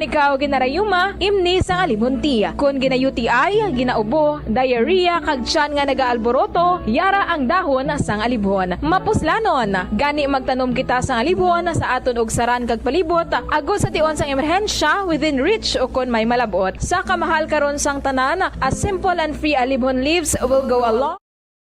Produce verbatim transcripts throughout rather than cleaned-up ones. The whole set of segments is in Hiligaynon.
Ikaw ginarayuma, imni sang alibhon tea. Kon gina-U T I, ginaubo, diarrhea, kag tiyan nga nagaalboroto, yara ang dahon sang alibhon. Mapuslanon. Gani magtanom kita sang alibhon sa aton ugsaran kag palibot, agod sa tion sang emerhensya, within reach ukon may malab-ot. Sa kamahal karon sang tanan, a simple and free alibhon leaves will go a long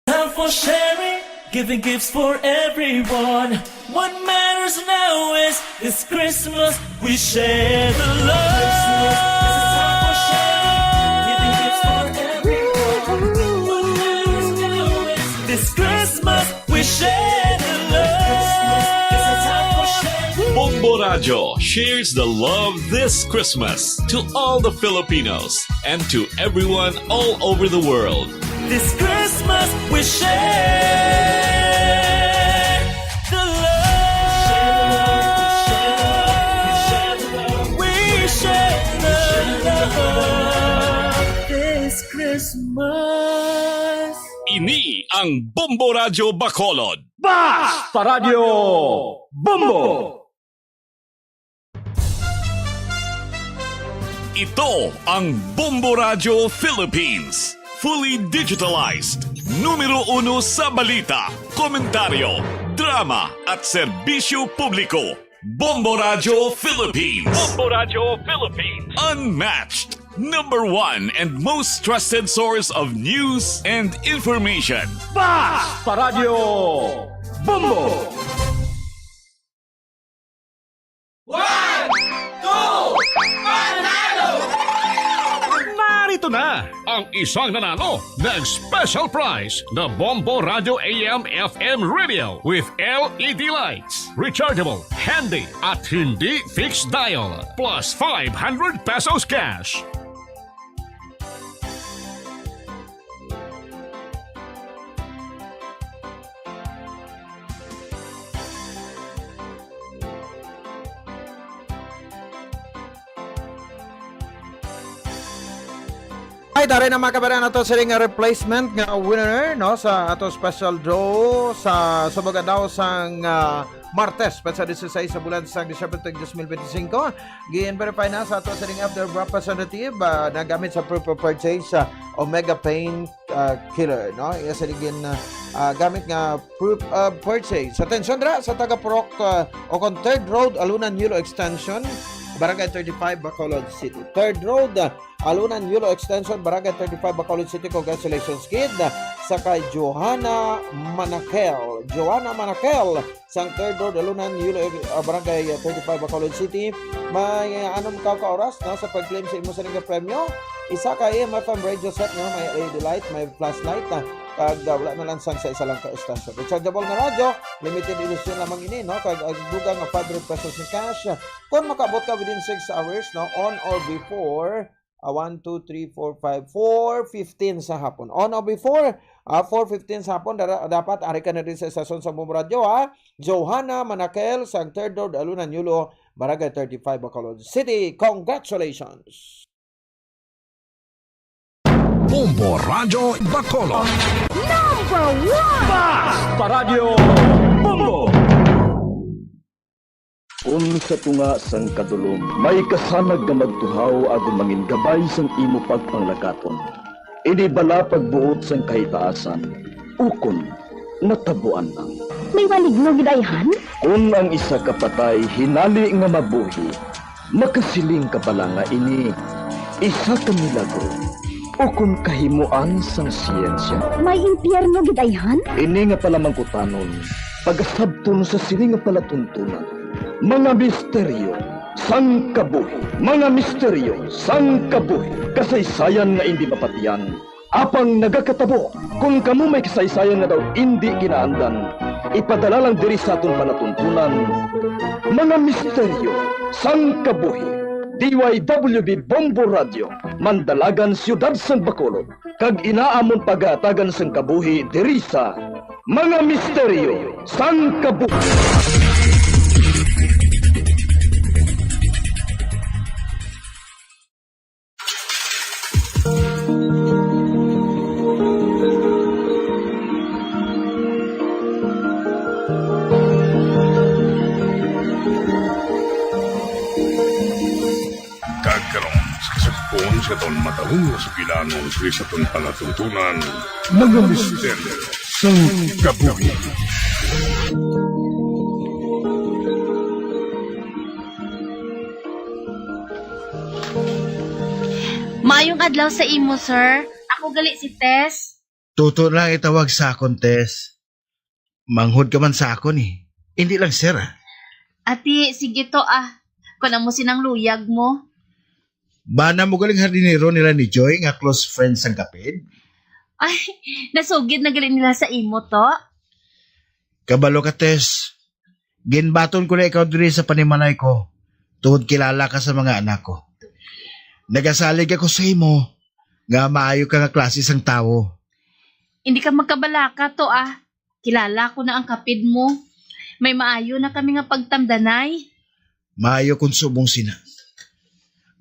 Time for sharing, giving gifts for everyone. What matters now is this Christmas we share the love. Christmas is a time for sharing, giving gifts for everyone. What matters now is this Christmas we share the love. Christmas is a time for sharing. Bombo Radyo shares the love this Christmas to all the Filipinos and to everyone all over the world. This Christmas we share the love. We share the love this Christmas. Ini ang Bombo Radyo Bacolod. Basta Radyo Bombo! Ito ang Bombo Radyo Philippines, fully digitalized, numero uno sa balita, komentaryo, drama, at serbisyo publiko. Bombo Radyo Philippines. Bombo Radyo Philippines. Unmatched, number one, and most trusted source of news and information. Basta Radyo Bombo! One, two, panalo! Narito na ang isang nanalo ng special prize na Bombo Radyo A M F M radio with L E D lights. Rechargeable, handy, at hindi fixed dial. Plus five hundred pesos cash. Ay, dari na, mga kabayan, ato sining replacement nga winner, no, sa ato special draw sa subong adlaw sang, ah, Martes, petsa dieciséis sa bulan sang Disyembre tuig dos mil benti singko. Gin-verify na sa ato sining health representative, ah, nagamit sa proof of purchase sa Omega Pain, ah, Killer, no? Iya sining gin, ah, ah, gamit nga proof of purchase. Atensyon dira sa taga Purok, ah, o kon Third Road, Alunan Yulo Extension, Barangay thirty-five, Bacolod City. Third Road, ah, Alunan Yulo Extension, Barangay thirty-five, Bacolod City. Congratulations, kid, ah, sa kay Johanna Manakel. Johanna Manakel, sang Third Road, Alunan, Yulo, uh, Barangay, uh, thirty-five, Bacolod City. May, uh, anom ka, ka oras, no, sa pag-claim sa imo sining premyo. Isa ka A M F M radio set, no, may L E D light, may flashlight, ah, kag, uh, wala na lang sang sa isa lang ka estasyon. Rechargeable nga radyo, limited edition lamang ini, no, kag ang dugang nga five hundred pesos in cash. Kung makaabot ka within six hours, no, on or before, ah, one, two, three, four, five, four fifteen sa hapon. On or before, ah, four fifteen sa hapon, dara-, dapat ari ka na din sa estasyon sa Bombo Radyo, ha? Johanna Manakel, sang Third Road, Alunan, Yulo, Barangay thirty-five, Bacolod City. Congratulations! Bombo Radyo Bacolod. Number one! Basta Radyo Bombo! Kun sa tunga sang kadulom may kasanag nga magtuhaw agud mangin gabay sang imo pagpanglakaton, ini bala pagbuot sang kahitaasan, ukon natabuan lang. May maligno gid ayhan? Kun ang isa ka patay hinali nga mabuhi, makasiling ka bala nga ini isa ka milagro ukon kahimoan sang siyensya? May impyerno gid ayhan? Ini nga palamangkutanon, pagasabton sa sini nga palatuntunan, mga misteryo sang kabuhi. Mga misteryo sang kabuhi. Kasaysayan nga indi mapatian, apang nagakatabo. Kon kamo may kasaysayan nga daw indi ginaandan, ipadala lang diri sa aton palatuntunan, Mga Misteryo sang Kabuhi. D Y W B Bombo Radyo, Mandalagan, Siyudad sang Bacolod. Kag ina amon pagahatagan sang kabuhi diri sa Mga Misteryo sang Kabuhi. Kag karon, sa kasugpon sa taon matalong nga sugilanon sa sa aton palatuntunan, mga misteryo sang kabuhi. Maayong adlaw sa imo, sir. Ako gali si Tess. Tuto lang itawag sa akon, Tess. Manghod ka man sa akon, eh. Hindi lang sir, ah. Ati, sige to, ah. Kung amo sinang luyag mo. Bana mo galing hardinero nila ni Joy nga close friend sang kapid? Ay, nasugid na gali nila sa imo to? Kabalo ka, Tess. Ginbaton ko na ikaw diri sa panimalay ko, tungod kilala ka sa mga anak ko. Nagasalig ako sa imo nga maayo ka nga klase sang tawo. Hindi ka magkabalaka to, ah. Kilala ko na ang kapid mo. May maayo na kami nga pagtamdanay. Maayo kon subong sina.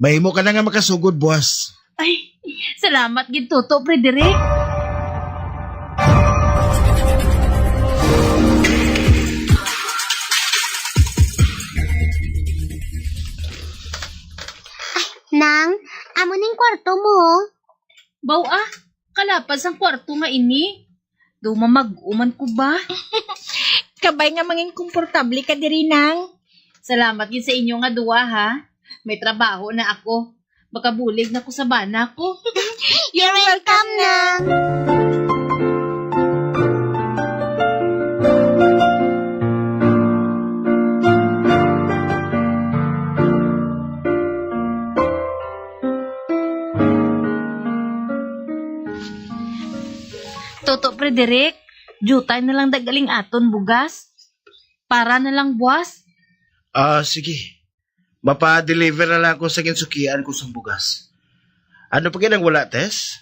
Mahimo ka na nga makasugod buwas. Ay, salamat gid, Toto Frederick. Nang, amo ning kwarto mo. Baw, ah, kalapad sang kwarto nga ini. Daw mamag-o man ko ba? Kabay nga mangin komportable ka diri, Nang. Salamat gid sa inyo nga duwa, ha. May trabaho na ako. Makabulig na ko sa bana ko. You're welcome, Nang. Toto Frederick, diutay na lang dagaling aton bugas. Para na lang buwas. Ah, sige. Mapa-deliver na lang ako sa ginsukian ko sang bugas. Ano pa gid ang wala, Tess?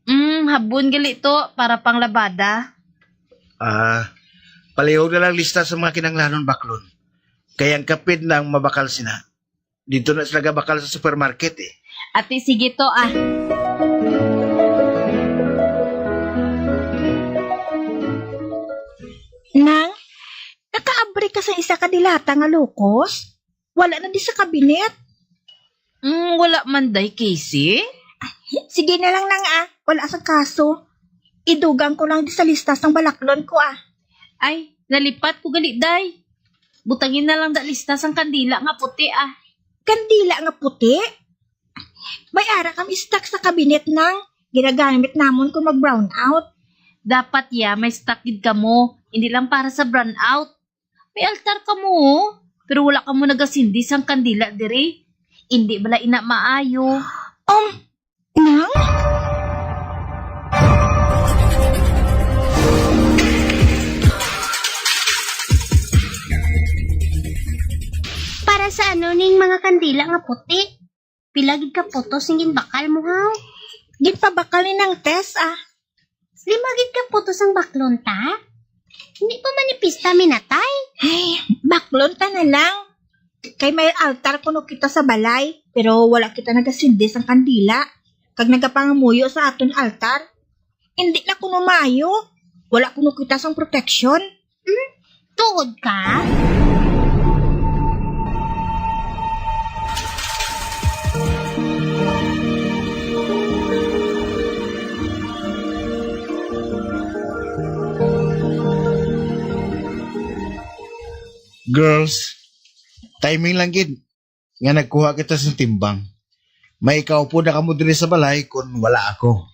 Mm, habon gali to para pang labada. Ah, palihog na lang lista sa mga kinahanglanon baklon. Kay ang kapid na ang mabakal sina. Dito na sila gabakal sa supermarket, eh. Ati, sige to, ah. Nang, nakaabri ka sa isa ka dilata nga lukos? Wala na di sa kabinet? Mm, wala man, day, Casey. Sige na lang, Nang, ah. Wala sang kaso. Idugang ko lang di sa lista sang balaklon ko, ah. Ay, nalipat ko gali, day. Butangin na lang da lista sang kandila nga puti, ah. Kandila nga puti? May ara kami stock sa kabinet, Nang. Ginagamit namon kung mag-brownout. Dapat ya, may stock gid kamo. Hindi lang para sa brownout. May altar kamo, oh. Pero wala kamo nagasindi sang kandila diri. Hindi bala ina maayo? Um, Nang? Para sa ano ning mga kandila nga puti? Pila gid ka putos ang ginbakal mo, ha? Ginpabakal ni Nang Tess, ah. Lima gid ka putos ang baklon ta? Hindi pa manipista minatay. Ay, baklon ta na lang. Kay may altar kuno kita sa balay, pero wala kita nagasindi sang kandila, kag nagapangamuyo sa aton altar. Hindi na kuno maayo. Wala kuno kita sang proteksyon. Hmm? Tuod ka? Girls, timing lang gid nga nagkuha kita sa timbang. May kaupod na kamo diri sa balay kung wala ako.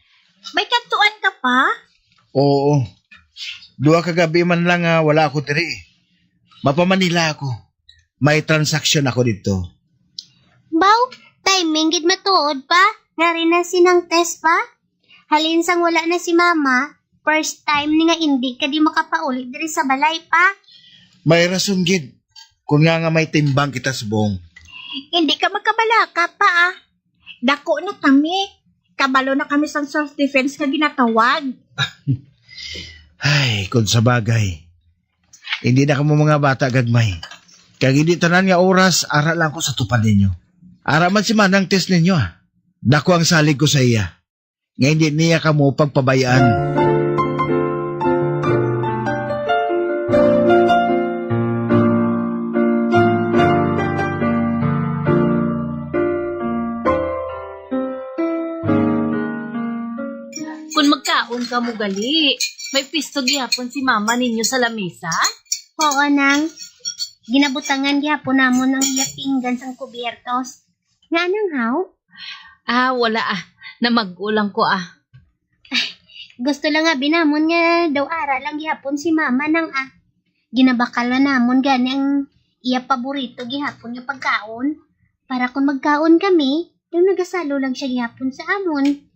May kadtuan ka pa? Oo. Duha ka gabi man lang nga wala ako diri. Mapa-Manila ako. May transaksyon ako dito. Baw, timing gid matuod pa. Nga rin na sinang test pa. Halin sang wala na si Mama, first time ni nga indi ka di makapauli diri sa balay pa. May rason gid. Kun nga nga may timbang kita subong. Hindi ka magkabalaka pa, ah. Dako na kami. Kabalo na kami sang self-defense nga ginatawag. Ay, kun sa bagay. Hindi na kamo mga bata, gagmay. Kag hindi tanan nga oras, ara lang ko sa tupad ninyo. Ara man si Manang test ninyo, ah. Dako ang salig ko sa iya. Nga hindi niya kamo pagpabayaan. Kung kamo gali, may pisto gihapon si mama ninyo sa lamesa? Oo, nang. Ginabutangan gihapon namon ang iya pinggan sang kubyertos. Nganong haw? Ah, wala ah. Namag-o lang ko ah. Gusto lang abi namon nga daw ara lang gihapon si mama, nang ah. Ginabakal na namon gani ang iya paborito gihapon nga pagkaon. Para kung magkaon kami, daw nagasalo lang siya gihapon sa amon.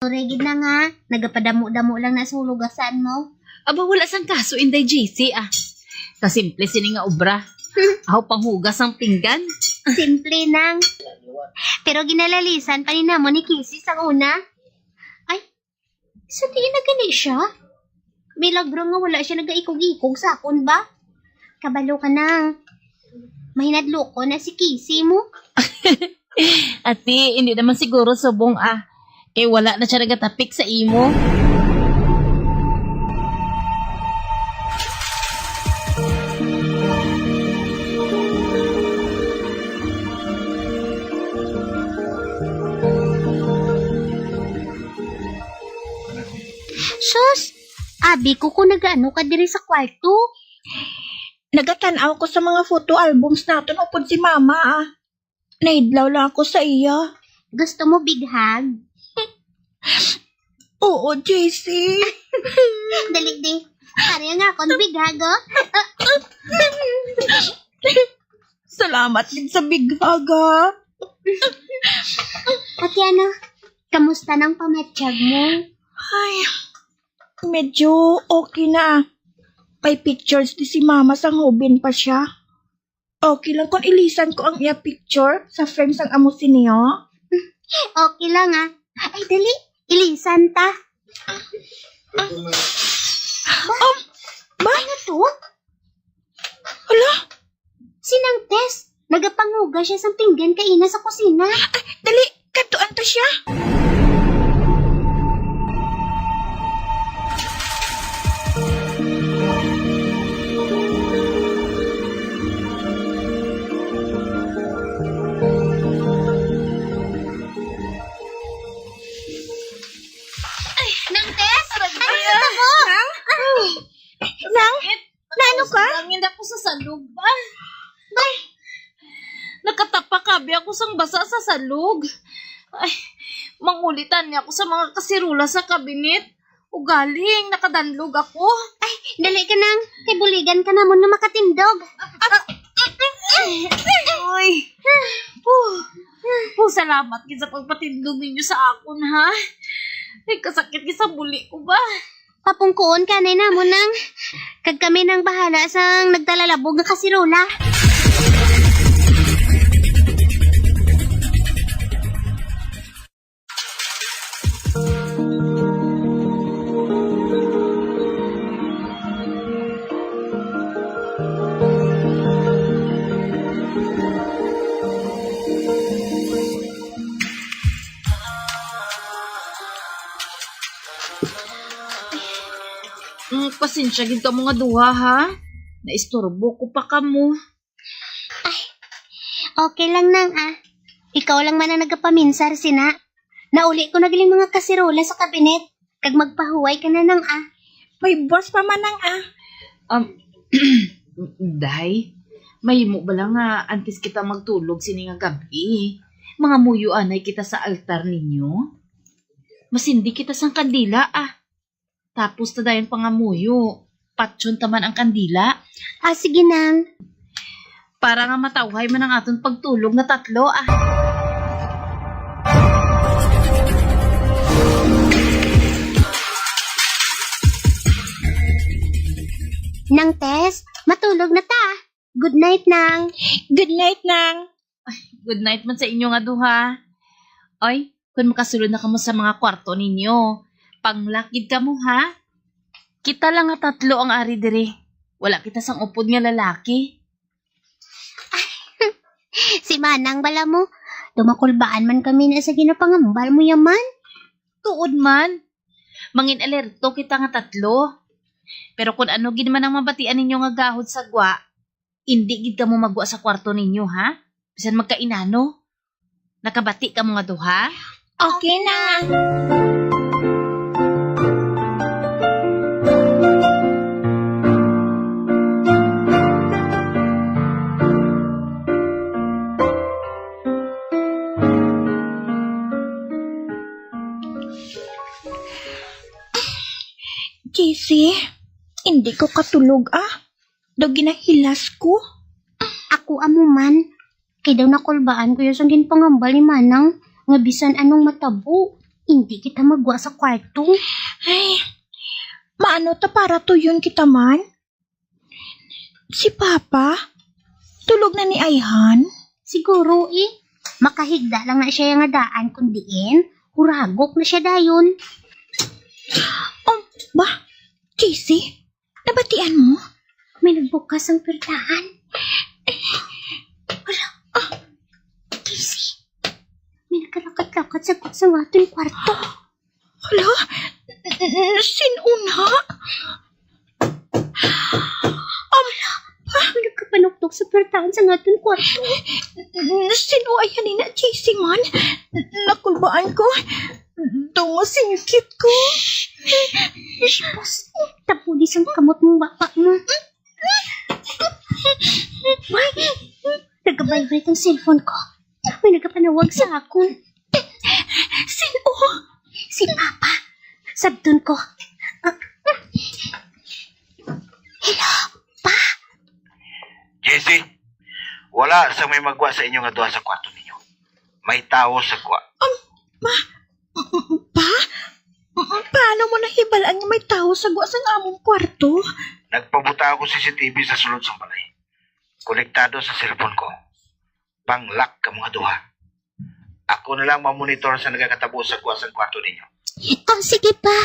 Sorry gid na nga, nagapadamo-damo lang na sa hulugasan mo. Aba, wala sang kaso, Inday J C, ah. Kasimple sini nga obra. Aw, panghugas ang pinggan. Simple nang. Pero ginalalisan pa ni namo ni Casey sang una. Ay, sa diin na gani siya? Milagro nga wala siya nagaikog-ikog sa akon ba? Kabalo ka na. Mahinadlokon na si Casey mo. Ati, hindi naman siguro subong ah. Kay wala na siya nagatapik sa imo. Sus, abi ko kung nagaano ka diri sa kwarto. Nagatan-aw ko sa mga photo albums naton upod si Mama, ah. Naidlaw lang ako sa iya. Gusto mo big hug? Oo, J C. Dali, di. Pareha nga akong big hug, oh. Salamat din sa big hug, ha. Ate, ano? Kamusta nang pamatyag mo? Ay, medyo okay na. May pictures di si Mama sang hubin pa siya. Okay lang kung ilisan ko ang iya picture sa frame sang amo siniya? Okay lang, ah. Ay, dali. Ilisan ta. Um, ba? Ano to? Hala? Si Nang Tess. Nagapanguga siya sang pinggan kaina sa kusina. Ah, dali. Kadtuan ta siya. Ay, Nang Tess! Ay, Nang? Nang? Nang? Naano ka? Nangin ako sa salog ba? Bay, nakatapak abi ako sang basa sa salog. Ay, mangulitan niya ako sa mga kasirula sa kabinet. Ugaling nakadanlog ako. Ay, dali ka nang. Kay buligan ka namon nga makatindog. Uy. Oh, oh, salamat gid sa pagpatindog ninyo sa akon, ha? Ay, kasakit gid sa buli ko ba? Papungkuon ka anay namon nang, kag kami nang bahala sang nagtalalabog nga kasirola. Mm, pasensya gid kamo nga duha, ha? Naisturbo ko pa kamo. Ay, okay lang nang, ah. Ikaw lang man ang nagapaminsar sina. Nauli ko na gali mga kasirola sa kabinet. Kag magpahuway ka na nang, ah. May boss pa man nang, ah. Um, day, mahimo bala nga antes kita magtulog sini nga gab-i, mangamuyo anay kita sa altar ninyo? Masindi kita sang kandila, ah. Tapos ta dayon pangamuyo. Patyon ta man ang kandila. Ah, sige nang. Para nga matawhay man ang aton pagtulog nga tatlo, ah. Nang Tess, matulog na ta. Good night, nang. Good night, nang. Ay, good night man sa inyo nga duha. Oy, kun makasulod na kamo sa mga kwarto ninyo, pang-lock gid kamo, ha? Kita lang nga tatlo ang ari diri. Wala kita sang upod nga lalaki. Si Manang bala mo, dumakulbaan man kami na sa ginapangambal mo yaman. Tuod man. Mangin alerto kita nga tatlo. Pero kun ano gid man ang mabatian ninyo nga gahod sa gwa, indi gid kamo magwa sa kwarto ninyo, ha? Bisan magkainano. Nakabati kamo nga duha? Okay na. Isi, hindi ko katulog, ah. Daw ginahilas ko. Ako amo man. Kay daw nakulbaan ko ya sang ginpangambal ni Manang nga bisan anong matabo, hindi kita magwa sa kwarto. Ay, maano ta para tuyon kita man? Si Papa? Tulog na ni ayhan? Siguro, eh. Makahigda lang na siya nga daan, kun diin, huragok na siya dayon. Um, ba? J C, nabatian mo? May nagbukas ang pwertahan. Hala, ah, J C, may nagkalakat-lakat sa, sa aton kwarto. Hala, n-, n-, sin-o na? Hala, may nagkapanuktok sa pwertahan sa aton kwarto. Sin-o ay hanina, J C man? Nakulbaan ko. Daw masinggit ko. Shh, tapuli sang kamot mong baba mo. Nagavibrate ang cellphone ko. May nagapanawag sa akon. Sin-o? Si Papa. Sabton ko. Hello, Pa? Jessie, wala sang may magwa sa inyo nga duha sa kwarto ninyo. May tawo sa gwa. Um, ma, m-, m-, pa? M-, paano mo nahibal-an nga may tawo sa gwa sang among kwarto? Nagpabutang ako C C T V sa sulod sang balay. Konektado sa cellphone ko. Pang-lock kamo nga duha. Ako na lang mamonitor sa nagakatabo sa gwa sang kwarto ninyo. Oh, sige, Pa.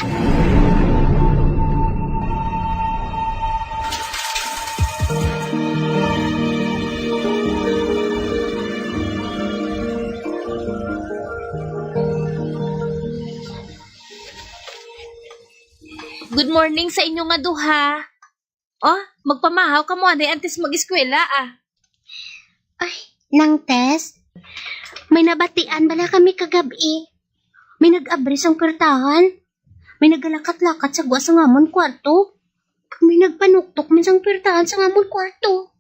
Good morning sa inyo nga duha. Oh, magpamahaw kamo anay antes mag-eskwela, ah. Ay, Nang Tess, may nabatian bala kami kagab-i. May nag-abri sang pwertahan. May nagalakat-lakat sa gwa sang amon kwarto. Kag may nagpanuktok man sang pwertahan sang amon kwarto.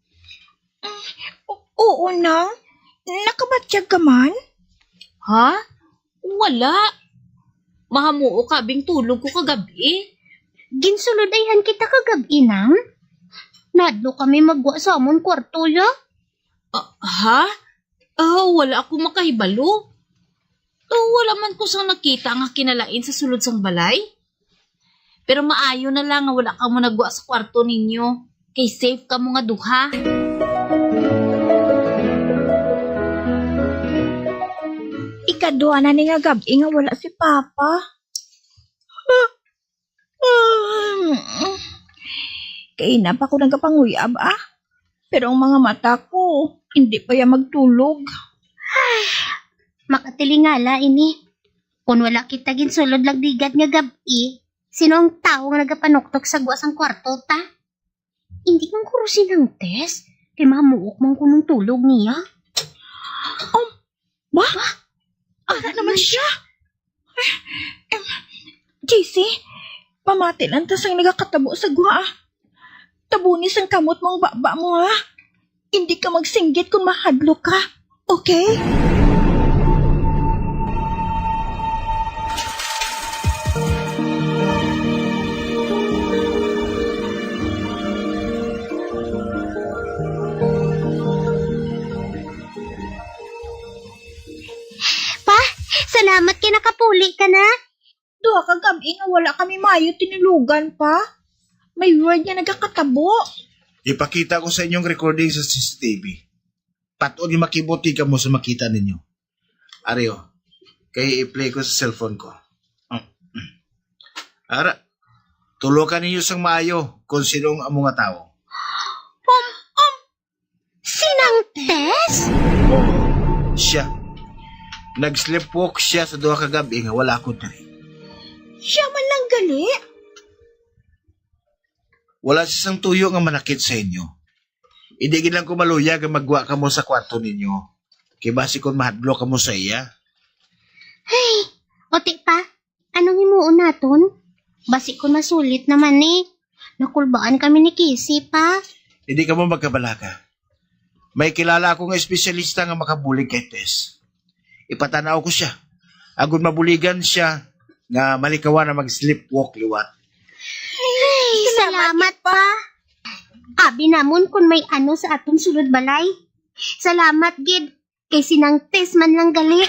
Mm, o-, oo, Nang. Nakabatyag ka man? Ha? Wala. Mahamuok kabing tulog ko kagab-i. Ginsulod ayhan kita kagab-i, Nang. Nadlo kami magwa sa amon kwarto, ya. Ah, ha? Ah, wala ako makahibalo. Ah, wala man ko sang nakita nga kinalain sa sulod sang balay. Pero maayo na lang nga wala kamo nagwa sa kwarto ninyo, kay safe kamo nga duha. Ikaduha na ni nga gab-i nga wala si Papa. Kay na pa ko nagapanguyab, ah. Pero ang mga mata ko, hindi pa ya magtulog. Makatilingala ini. Kung wala kita ginsulod lagdigan nga gab-i, sino ang tawo nga nagapanuktok sa gwa sang kwarto ta? Hindi man guro si Nang Tess, kay mahamuok man kunong tulog niya. Um, ba? Ara naman siya. Em, J C, pamati lang ta sang nagakatabo sa gwa, ah. Tabuni sang kamot mo ang baba mo, ha? Hindi ka magsinggit kung mahadlok ka, okay? Pa, salamat kay nakapuli ka na. Duha ka gab-i nga wala kami maayo tinulogan, Pa. May weird nga nagakatabo. Ipakita ko sa inyong recording sa C C T V. Patod nga makibuti kamo sa makita ninyo. Ari, oh. Kay i-play ko sa cellphone ko. Ara, tulokan ninyo sang maayo kung sino ang amo nga tawo. Um, um, Si Nang Tess? Siya. Nag-sleepwalk siya sa duha ka gab-i nga wala ako diri. Siya man lang gali? Wala siya sang tuyo nga manakit sa inyo. Hindi gid lang ko maluyag nga magwa kamo sa kwarto ninyo. Kay basi kon mahadlok kamo sa iya. Ay, o ti pa, anong himuon naton? Basi kon masulit naman ni. Nakulbaan kami ni Casey, Pa. Hindi kamo magkabalaka. May kilala ako nga espesyalista nga makabulig kay Tess. Ipatanaw ko siya. Agud mabuligan siya nga malikawan na mag-sleepwalk liwat. Salamat pa. Abi namon kon may ano sa aton sulod balay. Salamat gid, kay sinangtis man lang gali.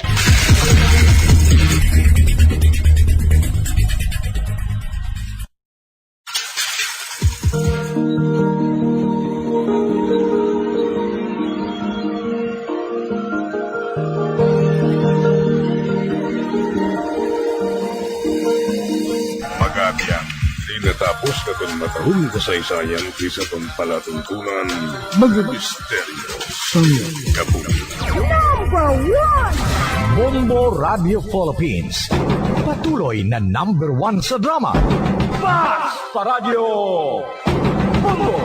Pag-abyan, di natapos katon matahong kasaysayan, kisa pang palatuntunan, mga misteryo sang kabuhi. Number one! Bombo Radio Philippines. Patuloy na number one sa drama. Basta Radyo Bombo!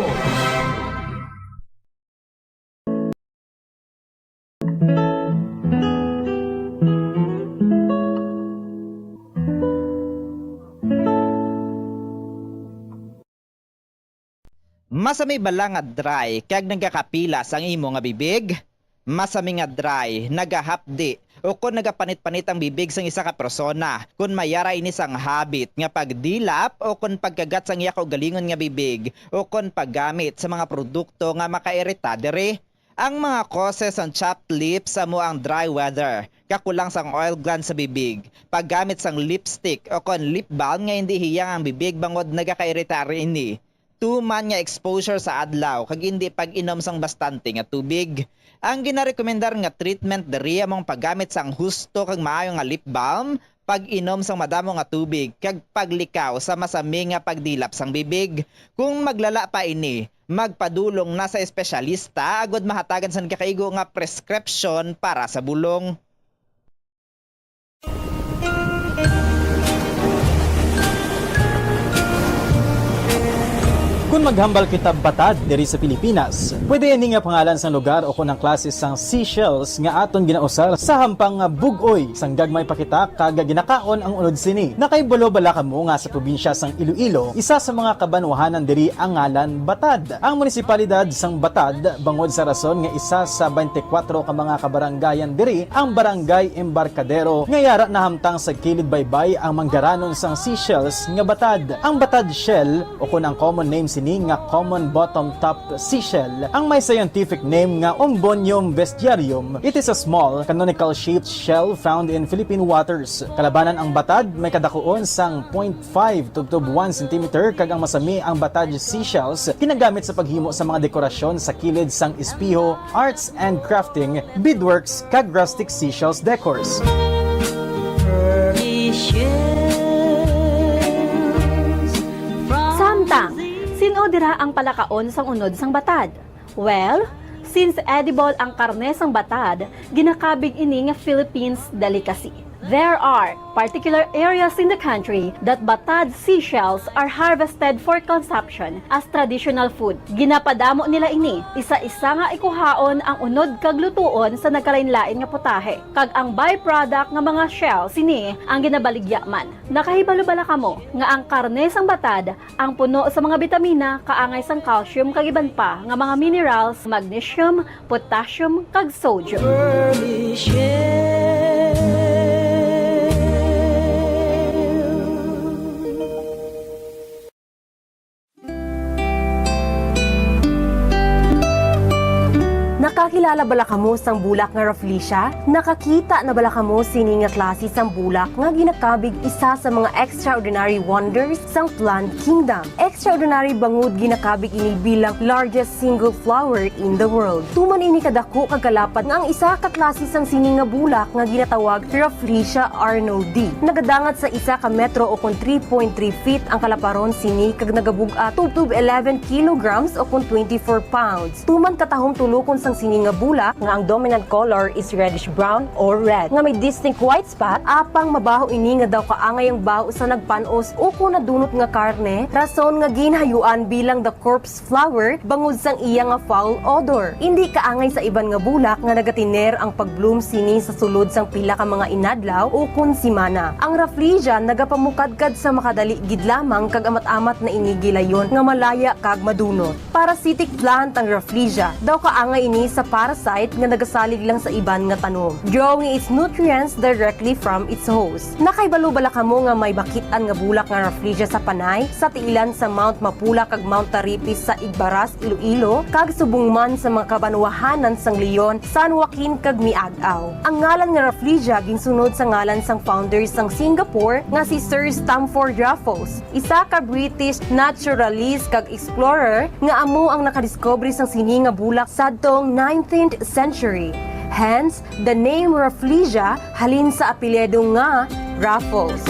Masami bala nga dry kag nagakapila sang imo nga bibig? Masami nga dry, nagahapdi, ukon nagapanit-panit ang bibig sang isa ka persona kon may ara ini sang habit nga pagdilap ukon pagkagat sang iya kaugalingon nga bibig ukon paggamit sa mga produkto nga makairita diri. Ang mga causes sang chapped lips amo ang dry weather, kakulang sang oil gland sa bibig, paggamit sang lipstick ukon lip balm nga indi hiyang ang bibig bangod nagakairita ini, tuman nga exposure sa adlaw kag indi pag-inom sang bastante nga tubig. Ang ginarekomendar nga treatment diri amo ang paggamit sang husto kag maayo nga lip balm, pag-inom sang madamo nga tubig, kag paglikaw sa masami nga pagdilap sang bibig. Kung maglala pa ini, magpadulong na sa espesyalista agod mahatagan sang gakaigo nga preskripsyon para sa bulong. Kon maghambal kita batad diri sa Pilipinas, pwede ini nga pangalan sang lugar o kon ang klase sang seashells nga aton ginausar sa hampang nga bug-oy sang gagmay pa kita kag ginakaon ang unod sini. Nakahibalo bala kamo nga sa probinsya sang Iloilo, isa sa mga kabanwahanan diri ang ngalan Batad? Ang munisipalidad sang Batad, bangod sa rason nga isa sa twenty-four ka mga kabarangayan diri ang Barangay Embarcadero, nga yara nahamtang sa kilid baybay ang manggaranon sang seashells nga batad. Ang batad shell, o kon ang common name sini nga common bottom top seashell, ang may scientific name nga Ombonium bestiarium. It is a small, canonical-shaped shell found in Philippine waters. Kalabanan ang batad, may kadakuon sang point five tubtob one centimeter, kag ang masami ang batad seashells ginagamit sa paghimo sa mga dekorasyon sa kilid sang espeho, arts and crafting, beadworks, kag rustic seashells decors. Samtang, sin-o dira ang palakaon sang unod sang batad? Well, since edible ang karne sang batad, ginakabig ini nga Philippines delicacy. There are particular areas in the country that batad seashells are harvested for consumption as traditional food. Ginapadamo nila ini, isa-isa nga ikuhaon ang unod kag lutuon sa nagkalainlain nga putahe, kag ang byproduct nga mga shell sini ang ginabaligya man. Nakahibalo bala kamo nga ang karne sang batad ang puno sa mga bitamina, kaangay sang calcium kag iban pa nga mga minerals, magnesium, potassium, kag sodium. Nakakilala bala kamo sang bulak nga Rafflesia? Nakakita na bala kamo sini nga klase sang bulak nga ginakabig isa sa mga extraordinary wonders sang plant kingdom? Extraordinary bangod ginakabig ini bilang largest single flower in the world. Tuman ini kadako kag kalapad nga ang isa ka klase sang sini nga bulak nga ginatawag Rafflesia arnoldii. Nagadangat sa isa ka metro o kon three point three feet ang kalaparon sini kag nagabug-at tubtob eleven kilograms o kon twenty-four pounds. Tuman katahom tulokon sang sini nga bulak nga ang dominant color is reddish brown or red nga may distinct white spot, apang mabaho ini nga daw kaangay ang baho sa nagpan-os ukon nadunot nga karne, rason nga ginhayuan bilang the corpse flower bangod sang iya nga foul odor. Indi kaangay sa iban nga bulak nga nagatiner ang pag-bloom sini sa sulod sang pila ka mga inadlaw ukon simana. Ang Rafflesia nagapamukadkad sa makadali gid lamang kag amat-amat na ini gilayon nga malaya kag madunot. Parasitic plant ang Rafflesia. Daw kaangay ini sa para site nga nagasalig lang sa iban nga tanom, drawing its nutrients directly from its host. Nakahibalo bala kamo nga may makit-an nga bulak nga rafflesia sa Panay, sa tiilan sa Mount Mapula kag Mount Taripis sa Igbaras, Iloilo, kag subong man sa mga kabanwahanan sang Leon, San Joaquin, kag Miag-ao? Ang ngalan nga rafflesia ginsunod sa ngalan sang founder sang Singapore nga si Sir Stamford Raffles, isa ka British naturalist kag explorer nga amo ang nakadiskubre sang sini nga bulak sadtong nineteenth century. Hence, the name Rafflesia halin sa apelyido nga Raffles.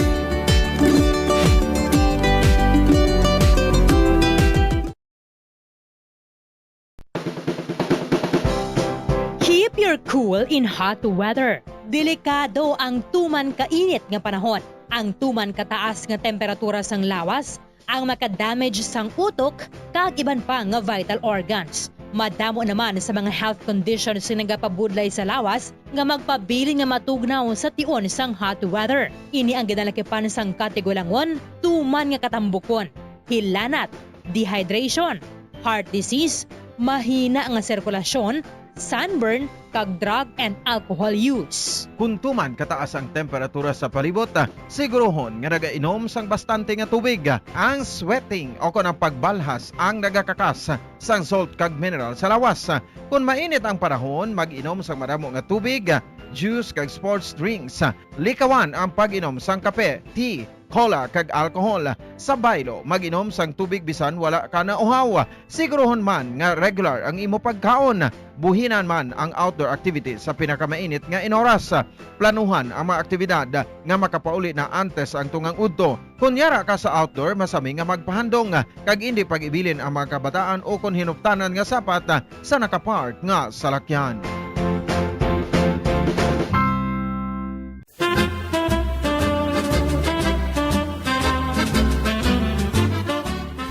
Keep your cool in hot weather. Delikado ang tuman kainit nga panahon. Ang tuman kataas nga temperatura sang lawas ang makadamage sang utok kag iban pa nga vital organs. Madamo naman sa mga health conditions nga nagapabudlay sa lawas nga magpabilin nga matugnaw sa tion sang hot weather. Ini ang ginalakipan sang katigulangon, tuman nga katambukon, hilanat, dehydration, heart disease, mahina nga sirkulasyon, sunburn, kag drug and alcohol use. Kon tuman kataas ang temperatura sa palibot, sigurohon nga nagainom sang bastante nga tubig. Ang sweating o kon ang pagbalhas ang nagakakas sang salt kag mineral sa lawas. Kon mainit ang panahon, mag-inom sang madamo nga tubig, juice kag sports drinks. Likawan ang pag-inom sang kape, tea, cola, kag alcohol. Sa baylo, mag-inom sang tubig bisan wala ka nauhaw. Sigurohon man nga regular ang imo pagkaon. Buhinan man ang outdoor activities sa pinakamainit nga inoras. Planuhan ang mga aktibidad nga makapauli na antes ang tungang udto. Kon yara ka sa outdoor, masami nga magpahandong kag indi pag-ibilin ang mga kabataan o kon hinuptanan nga sapat sa nakapark nga salakyan.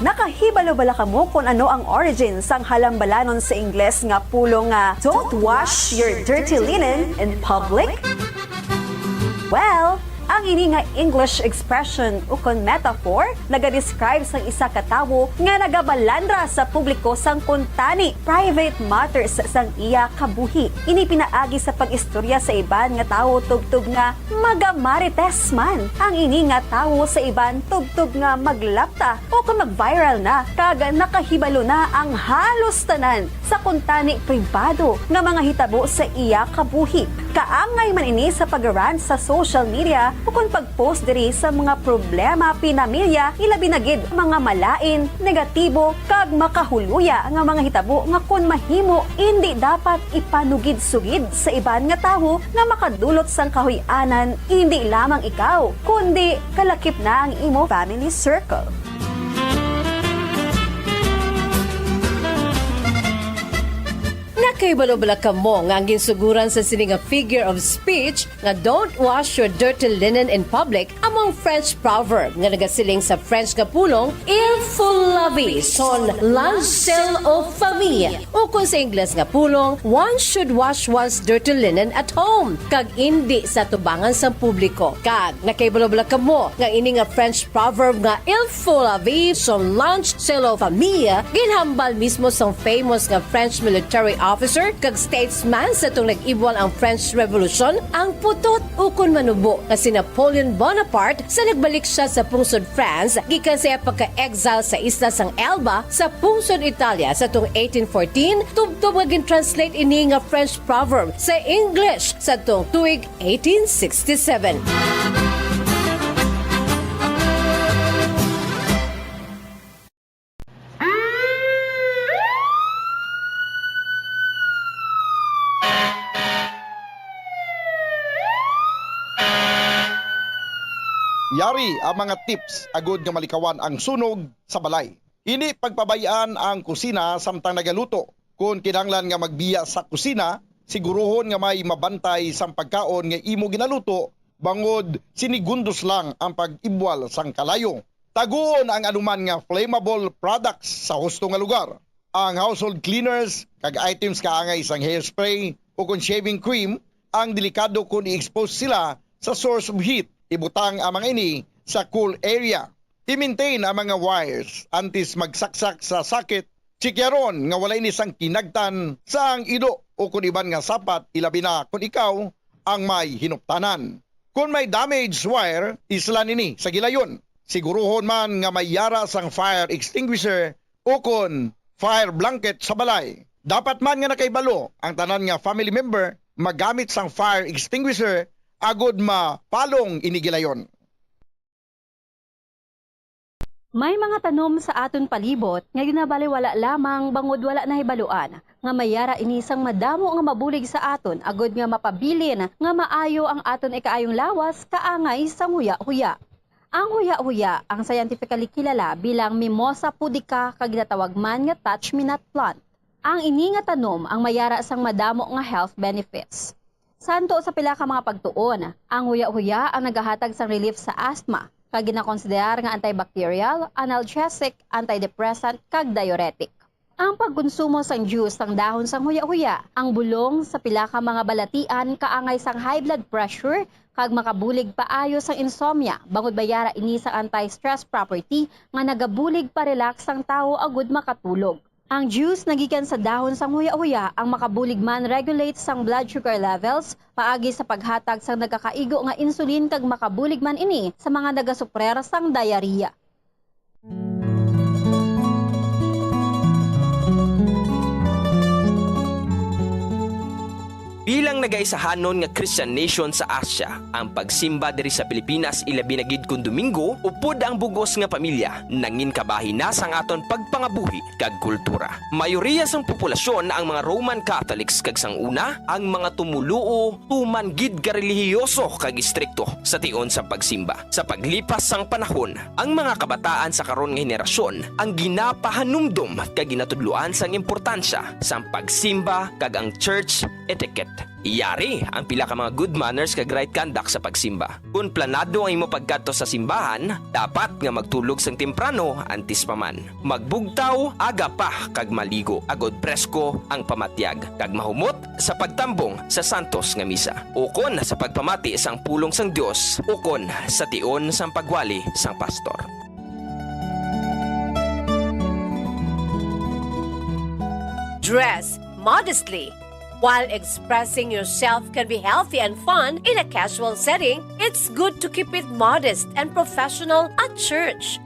Nakahibalo bala kamo kon ano ang origin sang halambalanon sa Ingles nga pulong nga "Don't wash your dirty linen in public"? Well, ang ini nga English expression ukon metaphor nagadescribe sang isa ka tawo nga nagabalandra sa publiko sang kuntani, private matters sang iya kabuhi. Ini pinaagi sa pag-istorya sa iban nga tawo tubtob nga magamarites man ang ini nga tawo sa iban tubtob nga maglapta o kon mag-viral na kag nakahibalo na ang halos tanan sa kuntani pribado nga mga hitabo sa iya kabuhi. Kaangay man ini sa pag-rant sa social media ukon pag-post diri sa mga problema pinamilya, ilabi na gid mga malain, negatibo, kag makahuluya nga mga hitabo nga kon mahimo, indi dapat ipanugid-sugid sa iban nga tawo nga makadulot sang kahuy-anan, indi lamang ikaw, kundi kalakip na ang imo family circle. Nakahibalo bala kamo nga ang ginsuguran sa sini nga figure of speech nga "Don't wash your dirty linen in public" amo ang French proverb nga nagasiling sa French nga pulong "Il faut laver son linge sale aux femmes", ukon sa Ingles nga pulong "One should wash one's dirty linen at home", kag indi sa tubangan sang publiko. Kag nakahibalo bala kamo nga ini nga French proverb nga "Il faut laver son linge sale aux femmes" ginhambal mismo sang famous nga French military officer kag statesman sa tong nag-ibwal ang French Revolution, ang putot ukon manubo nga si Napoleon Bonaparte sa nagbalik siya sa pungsod France gikan sa iya pagka-exile sa isla sang Elba sa pungsod Italia sa tong eighteen fourteen, tubtob nga gin-translate ini nga French proverb sa English sa tong tuig eighteen sixty-seven. Yari ang mga tips agud nga malikawan ang sunog sa balay. Indi pagpabay-an ang kusina samtang nagaluto. Kon kinahanglan nga magbiya sa kusina, siguruhon nga may mabantay sang pagkaon nga imo ginaluto, bangod sinigundos lang ang pag-ibwal sang kalayo. Taguon ang anuman nga flammable products sa husto nga lugar. Ang household cleaners kag items kaangay sang hairspray o kon shaving cream ang delikado kon i-expose sila sa source of heat. Ibutang ang mga ini sa cool area. I-maintain ang mga wires antes magsaksak sa socket Tsikyaron nga wala ini sang kinagtan sang ido o kon iban nga sapat, ilabi na kon ikaw ang may hinuptanan. Kon may damaged wire, isla nini sa gilayon. Siguruhon man nga may yara sang fire extinguisher o kon fire blanket sa balay. Dapat man nga nakahibalo ang tanan nga family member magamit sang fire extinguisher agod mapalong ini gilayon. May mga tanom sa aton palibot nga ginabaliwala lamang bangod wala nahibaluan nga may yara ini sang madamo nga mabulig sa aton agod nga mapabilin nga maayo ang aton ikaayong lawas kaangay sang huya-huya. Ang huya-huya ang scientifically kilala bilang Mimosa pudica kag ginatawag man nga touch-me-not plant. Ang ini nga tanom ang may yara sang madamo nga health benefits. Santo sa pila ka mga pagtuon, ang huya-huya ang nagahatag sang relief sa asthma, kag ginakonsiderar nga antibacterial, analgesic, antidepressant, kag diuretic. Ang pagkonsumo sang juice sang dahon sang huya-huya, ang bulong sa pila ka mga balatian kaangay sang high blood pressure kag makabulig paayo sang insomnia, bangod may yara ini sang anti-stress property nga nagabulig pa-relax sang tawo agud makatulog. Ang juice nagikan sa dahon sang huya-huya ang makabulig man regulate sang blood sugar levels paagi sa paghatag sang nagakaigo nga insulin kag makabulig man ini sa mga nagasuprer sang diarrhea. Bilang nagaisahanon nga Christian nation sa Asia, ang pagsimba diri sa Pilipinas, ilabi na gid kon Domingo, upod ang bug-os nga pamilya, nangin kabahin na sang aton pagpangabuhi kag kultura. Mayoriya sang populasyon ang mga Roman Catholics, kag sang una, ang mga tumoluo tuman gid ka relihiyoso kag istrikto sa tion sang pagsimba. Sa paglipas sang panahon, ang mga kabataan sa karon nga henerasyon ang ginapahanumdom kag ginatudloan sang importansya sang pagsimba kag ang church etiquette. Yari ang pila ka mga good manners kag right conduct sa pagsimba. Kon planado ang imo pagkadto sa simbahan, dapat nga magtulog sang temprano antes pa man. Magbugtaw aga pa kag maligo, agod presko ang pamatyag, kag mahumot sa pagtambong sa santos nga misa, ukon sa pagpamati sang pulong sang Dios, ukon sa tion sang pagwali sang pastor. Dress modestly. While expressing yourself can be healthy and fun in a casual setting, it's good to keep it modest and professional at church.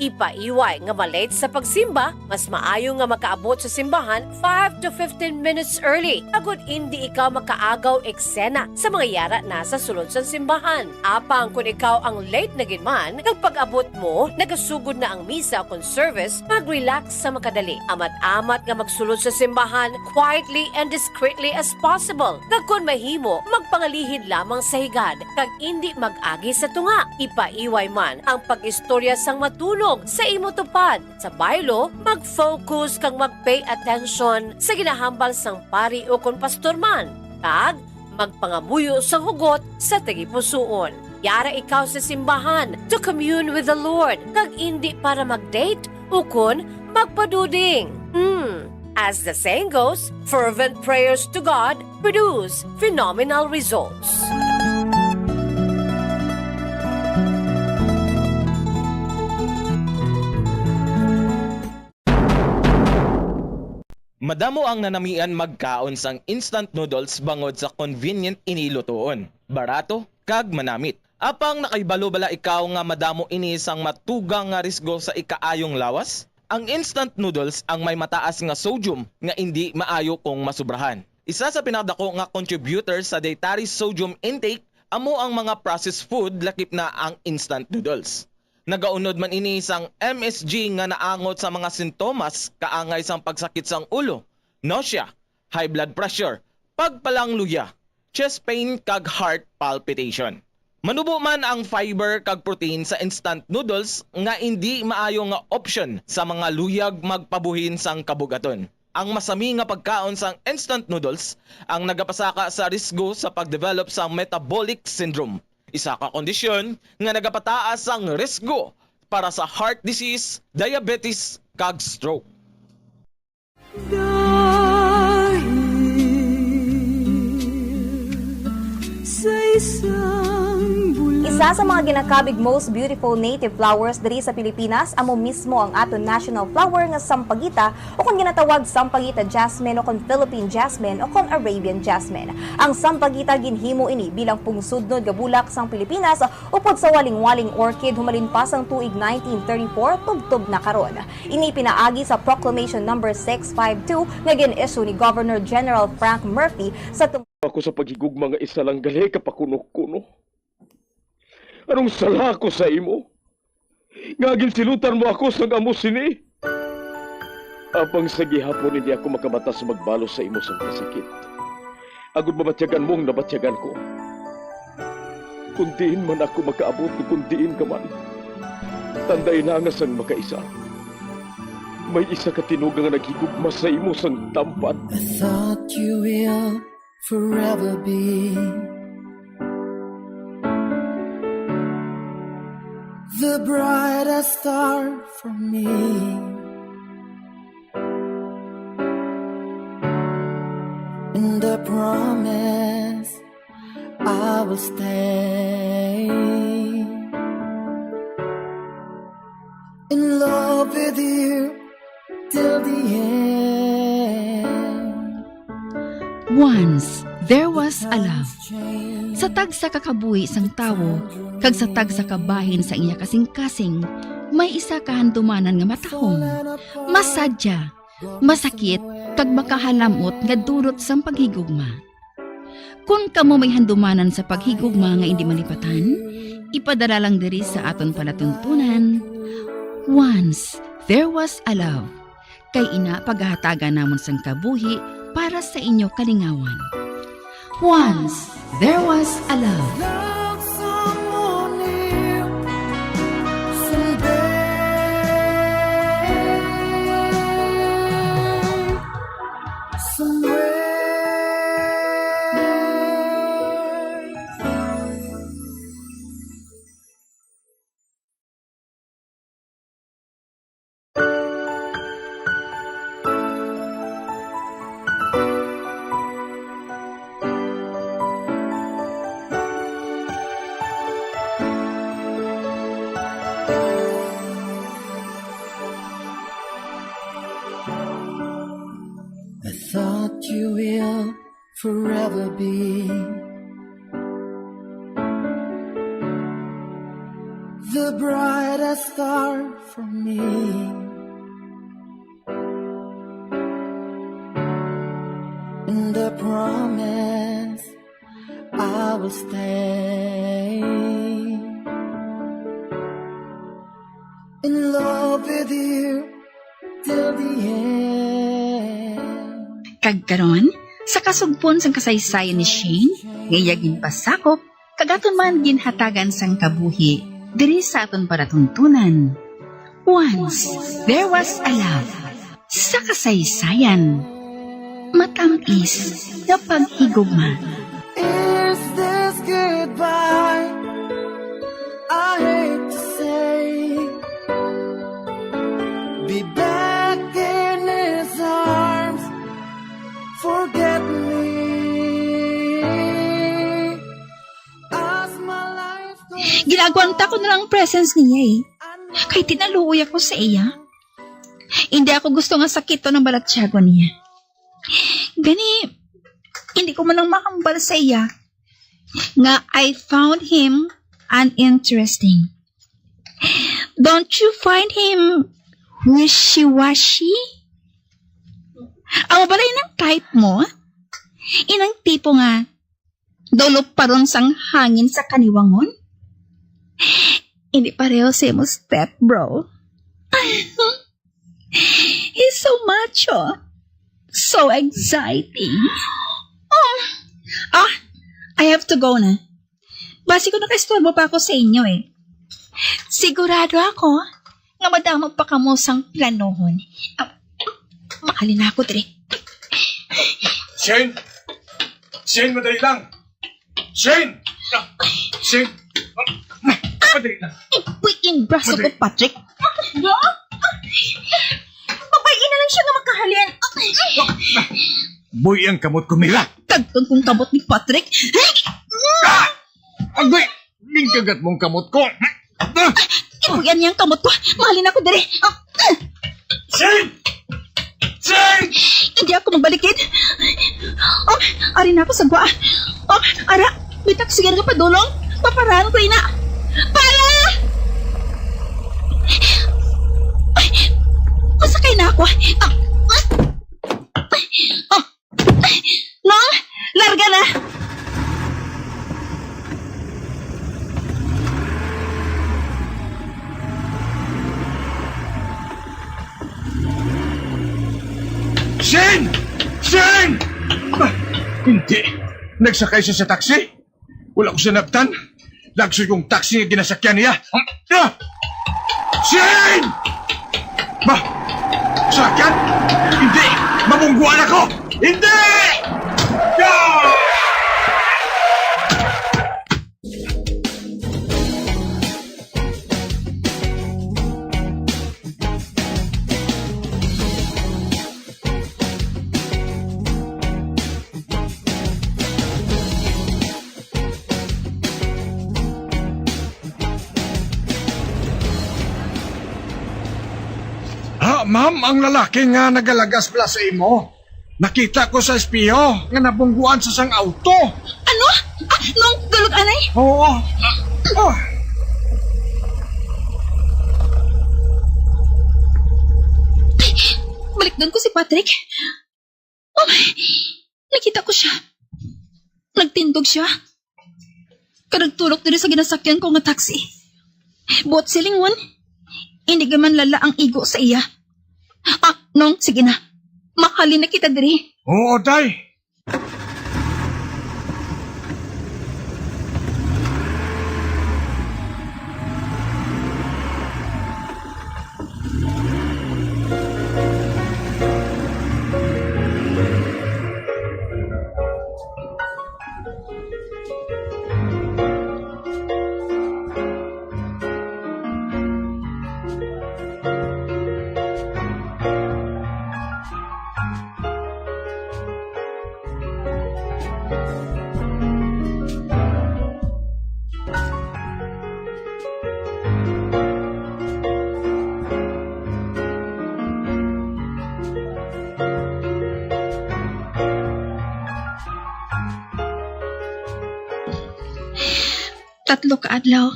Ipaiway nga ma-late sa pagsimba, mas maayo nga makaabot sa simbahan five to fifteen minutes early, agud indi ikaw makaagaw eksena sa mga yara na sa sulod sang simbahan. Apang kon ikaw ang late na gid man, kag pag-abot mo, nagasugod na ang misa kon service, mag-relax sa makadali. Amat-amat nga magsulod sa simbahan quietly and discreetly as possible. Kag kon mahimo, magpangalihid lamang sa higad, kag indi mag-agi sa tunga. Ipaiway man ang pag-istorya sang matunog sa imo tupad. Sa baylo, mag-focus kag mag-pay attention sa ginahambal sang pari ukon pastor man, kag magpangamuyo sang hugot sa tagipusoon. Yara ikaw sa simbahan to commune with the Lord, kag indi para mag-date ukon magpaduding. Hmm. As the saying goes, fervent prayers to God produce phenomenal results. Madamo ang nanamian magkaon sang instant noodles bangod sa convenient ini lutoon, barato, kag manamit. Apang nakahibalo bala ikaw nga madamo ini sang matugang nga risgo sa ikaayong lawas? Ang instant noodles ang may mataas nga sodium nga indi maayo kung masubrahan. Isa sa pinakadako nga contributor sa dietary sodium intake amo ang mga processed food, lakip na ang instant noodles. Nagaunod man ini sang M S G nga naangot sa mga sintomas kaangay sang pagsakit sang ulo, nausea, high blood pressure, pagpalangluya, chest pain, kag heart palpitation. Manubo man ang fiber kag protein sa instant noodles nga indi maayo nga option sa mga luyag magpabuhin sang kabugaton. Ang masami nga pagkaon sang instant noodles ang nagapasaka sa risgo sa pag-develop sa metabolic syndrome, isa ka kondisyon nga nagapataas sang risgo para sa heart disease, diabetes, kag stroke. Dahil sa isang bulawan. Isa sa mga ginakabig most beautiful native flowers diri sa Pilipinas amo mismo ang aton national flower nga sampagita, o kon ginatawag sampagita jasmine, o kon Philippine jasmine, o kon Arabian jasmine. Ang sampagita, ginhimo ini bilang pungsudnod nga bulak sang Pilipinas upod sa walingwaling orchid humalin pa sang tuig nineteen thirty-four tubtob na karon. Ini pinaagi sa Proclamation Number six five two nga gin-issue ni Governor General Frank Murphy sa tum- Ako sa paghigugma nga isa lang gali ka pakuno-kuno. Anong sala ko sa imo? Nga ginsilutan mo ako sang amo sini? Apang sa gihapon hindi ako makabatas magbalos sa imo sang kasakit. Agod mabatyagan mo ang nabatyagan ko. Kung diin man ako makaabot o kung diin ka man, tandai na nga sang makaisa, may isa ka tinuga nga naghigugma sa imo sang tampad. I thought you will forever be the brightest star for me. And I promise I will stay in love with you till the end. Once there was a love. Sa tagsa ka kabuhi sang tawo kag sa tagsa ka bahin sa iya kasingkasing, may isa ka handumanan nga matahom, masadya, masakit, kag makahalam-ot nga dulot sang paghigugma. Kon kamo may handumanan sa paghigugma nga indi malipatan, ipadala lang diri sa aton palatuntunan, Once There Was a Love. Kay ina, pagahatagan namon sang kabuhi para sa inyo kalingawan. Once There Was a Love. Love someone new someday, somewhere. I thought you will forever be the brightest star for me. And I promise I will stay in love with you till the end. Kag karon, sa kasugpon sang kasaysayan ni Shane, nga iya ginpasakop, kag aton man ginhatagan sang kabuhi diri sa aton palatuntunan. Once There Was a Love. Sa kasaysayan, matamis nga paghigugma. Is this goodbye? I hate to say, be back in his arms. Forget me. As my life goes Ginagwanta ko na lang ang presence niya eh. Kay tinaluoy ako sa iya. Hindi ako gusto nga sakiton ang balatyagon niya. Gani, hindi ko man lang mahambal sa iya nga I found him uninteresting. Don't you find him wishy-washy? Amo bala inang type mo? Inang tipo nga duluparon sang hangin sa kaniwangon? Hindi pareho sa imo step, bro. He's so macho. So exciting. Oh. Ah, I have to go na. Basi ko nakaistorbo pa ako sa inyo eh. Sigurado ako nga madamo pa kamo sang planohon. Ah, mahalin na ako diri. Shane! Shane, madali lang! Shane! Ah, Shane! Ah, madali lang! Ipuy in braso ko, Madali. Patrick. Babayi na lang siya nga makahalin. Buy ang kamot ko, Mila! Kagton kong kamot ni Patrick. Ah! Agay! Kagat mong kamot ko. Ipuyan niya ang kamot ko. Mahalin ako diri. Ah, Shane! Shane! Hindi ako magbalikid. Oh, ari na ako sa gwa. Oh, ara, may taksiyan nga padulong. Paparahan ko ina. Para! Ay, masakay na ako. Ah, ah, ah. Nong, larga na! Shane! Shane! Ah, hindi. Nagsakay siya sa taxi? Wala ko sinabtan. Lagso yung taxi nga ginasakyan niya. Ah! Shane! Ba? Sakyan? Hindi! Mabungguan ako! Hindi! Ah! Ah, ma'am, ang lalaki nga nagalagas pala sa imo. Nakita ko sa espeho nga nabungguan sa sang auto. Ano? Ah, nung dulog anay? Oo. Ah. Balik doon ko si Patrick. Oh, nakita ko siya. Nagtindog siya. Kag nagtulok diri sa ginasakyan ko nga taxi. Buot silingon, hindi man lala ang igo sa iya. Ah, nong, sige na. Mahalin na kita diri. Oo, day. Tatlo ka adlaw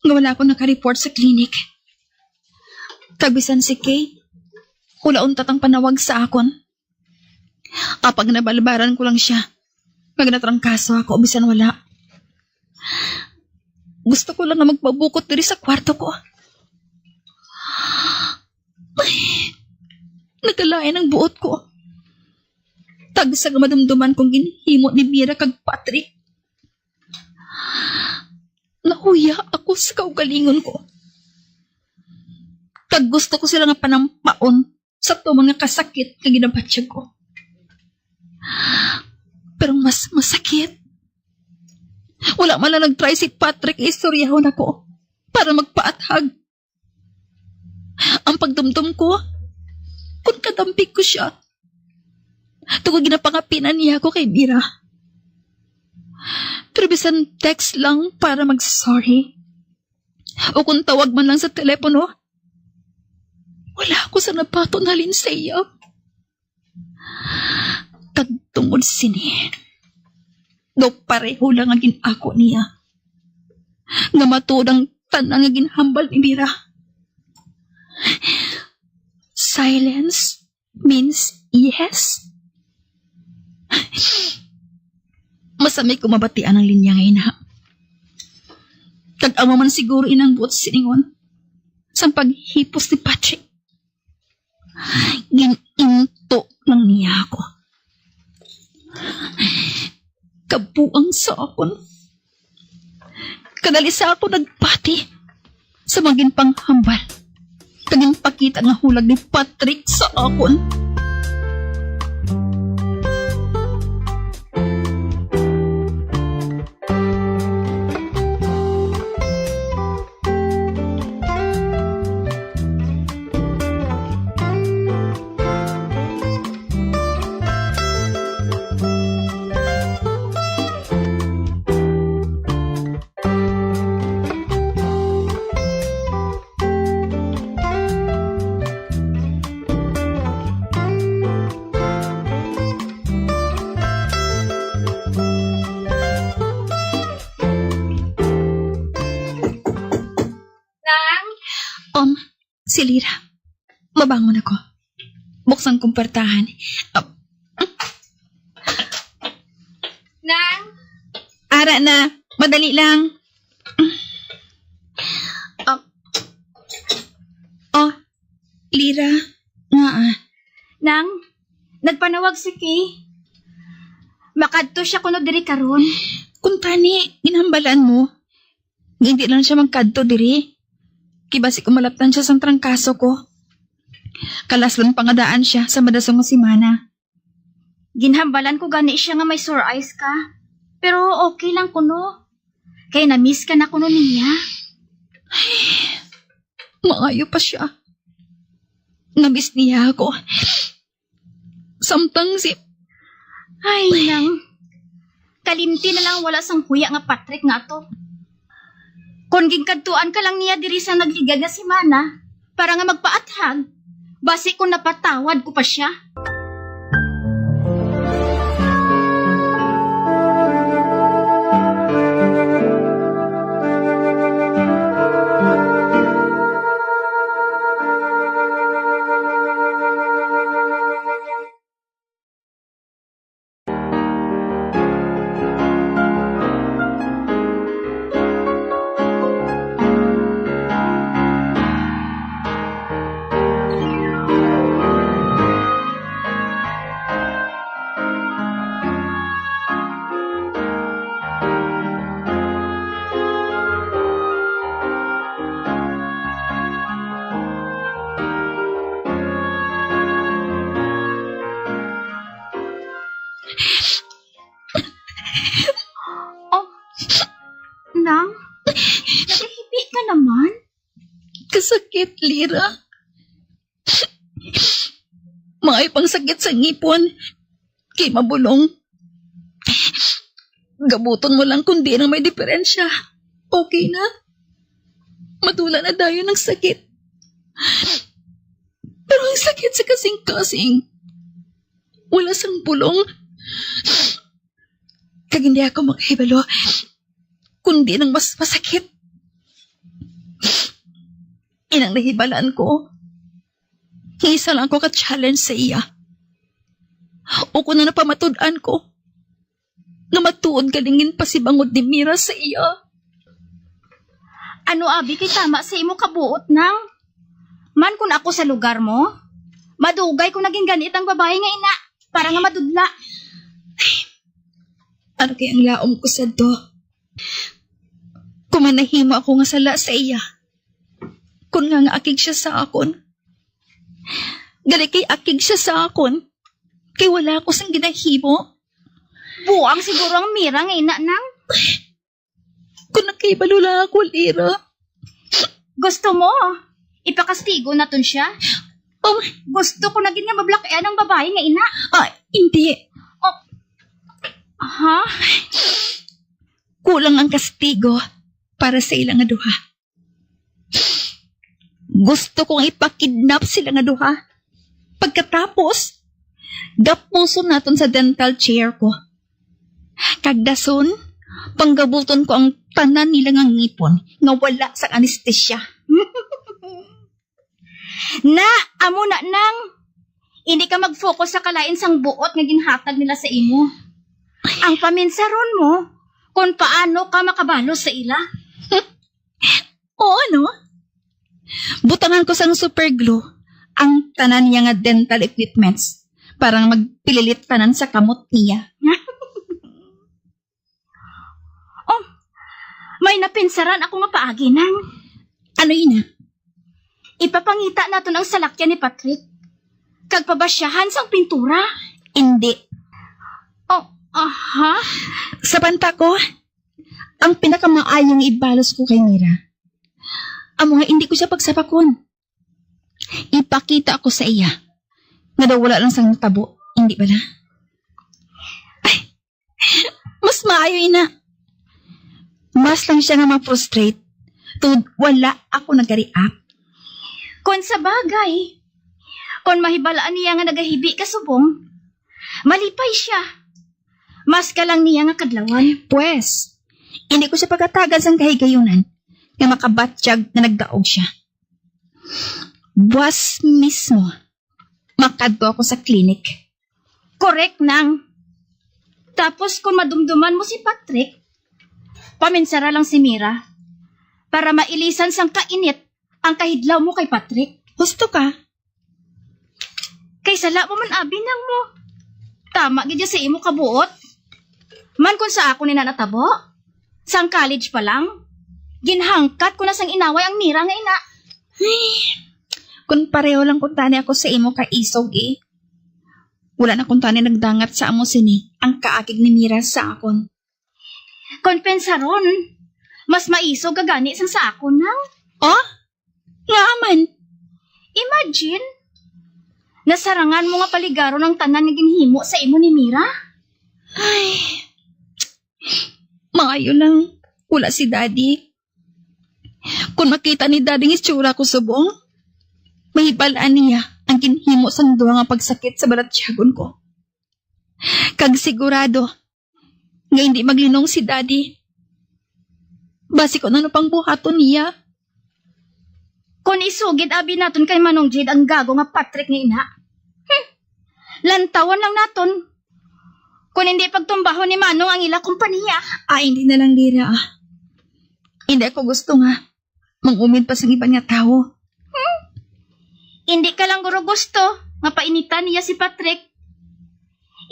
nga wala ako nakareport sa klinik. Kag bisan si Kay, wala untat ang panawag sa akon. Apang nabalbaran ko lang siya nga ginatrangkaso ako bisan wala. Gusto ko lang nga magpabukot diri sa kwarto ko. Ay, nagkalain ang buot ko. Tagsa nga madumduman kong ginhimo ni Mira kag Patrick. Nahuya ako sa kaugalingon ko. Kag gusto ko sila nga panampaon sa tuman nga kasakit nga ginabatyag ko. Pero mas masakit, wala man lang nag-try si Patrick nga istoryahon ako para magpaathag. Ang pagdumdom ko, kung kadampi ko siya, tungod ginapangapinan niya ako kay Mira. Pero bisan text lang para mag-sorry, o kung tawag man lang sa telepono, wala ako sa nabaton halin sa iya. Kag tungod sini, daw pareho lang ang gin-ako niya nga matuod ang tanan nga ginhambal ni Mira. Silence means yes. Masamay ko mabatian ang linya nga ina. Kag amo man siguro inang buot silingon sang paghipos ni Patrick. Gin-into lang niya ako. Kabuang sa akon. Kadali sa ako nagpati sa mga ginpanghambal kag ginpakita nga hulag ni Patrick sa akon. Si Lira. Mabangon ako. Buksan kong puwertahan. Ah. Nang? Ara na. Madali lang. Ah. Oh, Lira. Nga, ah. Nang, nagpanawag si Kay. Makadto siya kuno diri karon. Kung tani, ginhambalan mo, nga hindi lang siya magkadto diri. Kay basi kung malaptan siya sang trangkaso ko. Kalas lang pangadaan siya sa madasong nga semana. Ginhambalan ko gani siya nga may sore eyes ka. Pero okay lang kuno. Kay na-miss ka na kuno niya. Maayo pa siya. Na-miss niya ako. Samtang si... Ay, nang. Kalimti na lang wala sang huya nga Patrick nga ato. Kon ginkadtuan ka lang niya diri sa nagligad nga semana para nga magpaathag, basi kon napatawad ko pa siya. Oh, nang, nagahibi ka naman? Kasakit, Lira. Maay pang sakit sa ngipon. Kay mabulong. Gabuton mo lang kung di na may diferensya. Okay na. Madula na dayon ang sakit. Pero ang sakit sa kasing-kasing, wala sang bulong. Kag hindi ako makahibalo kung di nang mas masakit. Inang nahibalaan ko, isa lang ako ka-challenge sa iya. O kung ano pamatud-an ko, nga matuod galing ginpasibangod ni Mira sa iya. Ano abi kay tama sa imo kabuot, nang? Man kun ako sa lugar mo, madugay ko naging ganit ang babae nga ina para nga madudla. Ano kay ang laom ko sa do? Kung man nahimo ako nga sala sa iya, kung nga nga akig siya sa akon, gali kay akig siya sa akon, kay wala ako sang ginahimo. Buang siguro ang Mira nga ina, nang. Kung nakahibalo lang ako, Lira. Gusto mo? Ipakastigo naton siya? Um, gusto ko na gid nga mablak-an ang babae nga ina. Ah, hindi. Oh. Ha? Kulang ang kastigo para sa ila nga duha. Gusto kong ipakidnap sila nga duha. Pagkatapos, gapuson naton sa dental chair ko. Kag dason, panggabuton ko ang tanan nila nga ngipon nga wala sang anestesya. Na, amo na, nang. Hindi ka mag-focus sa kalain sang buot nga ginhatag nila sa imo. Ang paminsaron mo kung paano ka makabalos sa ila. Oo, no? Butangan ko sang super glue ang tanan niya nga dental equipments para magpililit tanan sa kamot niya. Oh, may napinsaran ako nga paagi, nang. Ano ina? Ipapangita naton ang salakyan ni Patrick kag pabasyahan sang pintura. Hindi. Oh, aha. Sa banta ko, ang pinakamaayong ibalos ko kay Mira, amo nga hindi ko siya pagsabakon. Ipakita ko sa iya nga daw wala lang sang natabo, hindi bala? Ay, mas maayo ina. Mas lang siya nga ma-frustrate tungod wala ako nagareact. Kon sa bagay, kon mahibalaan niya nga nagahibi ka subong, malipay siya. Mas ka lang niya nga kadlawan. Pwes, hindi ko siya pagatagan sang kahigayunan nga makabatyag nga nagdaog siya. Buwas mismo, makadto ako sa klinik. Correct, Nang. Tapos, kung madumduman mo si Patrick, paminsara lang si Mira para mailisan sang kainit ang kahidlaw mo kay Patrick. Husto ka? Kay sala mo man, abi, Nang, mo. Tama gid ya sa imo kabuot. Man, kung sa akon ina natabo, sang college pa lang, ginhangkat ko na sang inaway ang Mira nga ina. Ay, kung pareho lang kuntani ako sa imo ka isog, eh. Wala na kuntani nagdangat sa amo sini ang kaakig ni Mira sa akon. Kon pensaron, mas maisog ka gani sang sa akon, Nang. Oh? Nga man? Imagine, nasarangan mo nga paligaron ang tanan nga ginhimo sa imo ni Mira. Ay, maayo lang wala si Daddy. Kung makita ni Daddy ang itsura ko subong, mahibal-an niya ang ginhimo sang duha nga pagsakit sa balatyagon ko. Kag sigurado nga hindi maglinong si Daddy. Basi kung ano pang buhaton niya. Kon isugid abi naton kay Manong Jade ang gago nga Patrick nga ina. Hmm. Lantawon lang naton. Kung hindi pagtumbahon ni Manong ang ila kompanya. Ah, hindi na lang, Lira, ah. Hindi ako gusto nga mangumid pa sang iban nga tawo. Hmm? Hindi ka lang guro gusto nga painitan niya si Patrick.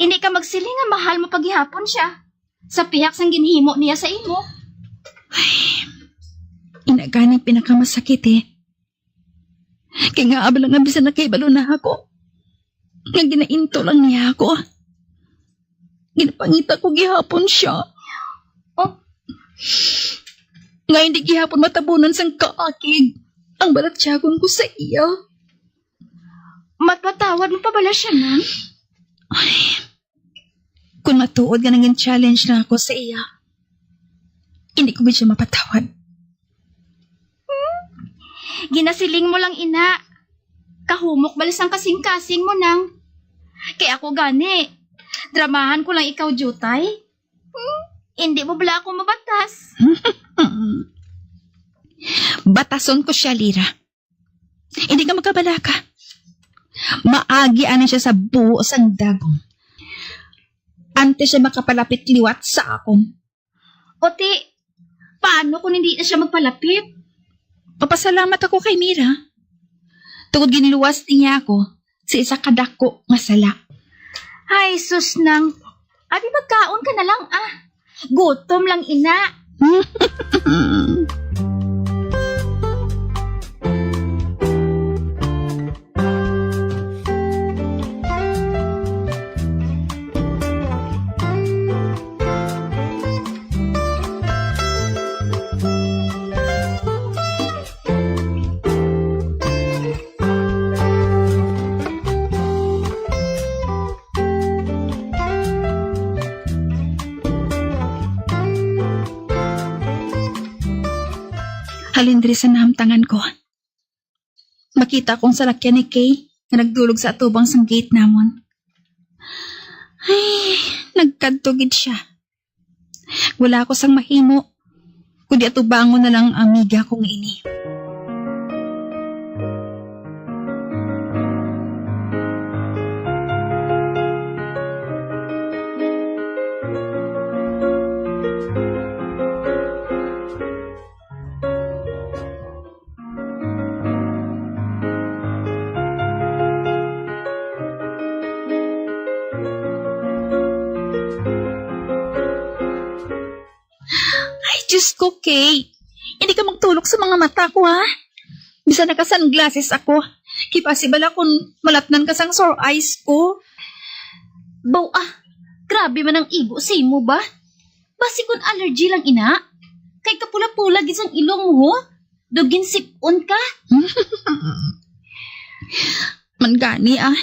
Hindi ka magsiling nga mahal mo pa gihapon siya sa pihak sang ginhimo niya sa imo. Ay, ina gani pinakamasakit, eh. Kay nga abala nga bisan nakahibalo na ako nga ginainto lang niya ako. Ginapangita ko gihapon siya. Oh. Nga hindi gihapon matabunan sang kaakig ang balatyagon ko sa iya. Mapatawad mo pa bala siya, Nang? Ay, kung matuod nga nangin-challenge na ako sa iya, hindi ko gid siya mapatawad. Hmm? Ginasiling mo lang, ina. Kahumok bala sang kasing-kasing mo, Nang. Kay ako gani, dramahan ko lang ikaw, diutay. Hmm? Hindi mo bala ako mabatas? Batason ko siya, Lira. Hindi ka magkabalaka. Maagi ani siya sa buho sang dagom. Antes siya makapalapit liwat sa akon. O ti, paano kung hindi na siya magpalapit? Papasalamat ako kay Mira. Tungod ginluwas niya ako sa isa ka dako nga sala. Ay, sus, Nang. Abi, magkaon ka na lang, ah. Gutom lang, ina. Halin diri sa nahamtangan ko. Makita ko ang salakyan ni Kay nga nagdulog sa atubang sang gate namon. Ay, nagkadto gid siya. Wala ako sang mahimo, kundi atubangon na lang ang amiga ko nga ini. Ay, Diyos ko, Kay. Hindi ka magtulok sa mga mata ko, ha? Bisan naka-sunglasses ako. Kay basi bala kung malatnan ka sang sore eyes ko. Baw, ah, grabe man ang igo sa imo ba? Basi kung allergy lang ina. Kay kapula-pula gid sang ilong mo, ho? Do ginsip-on ka? Man gani, ah.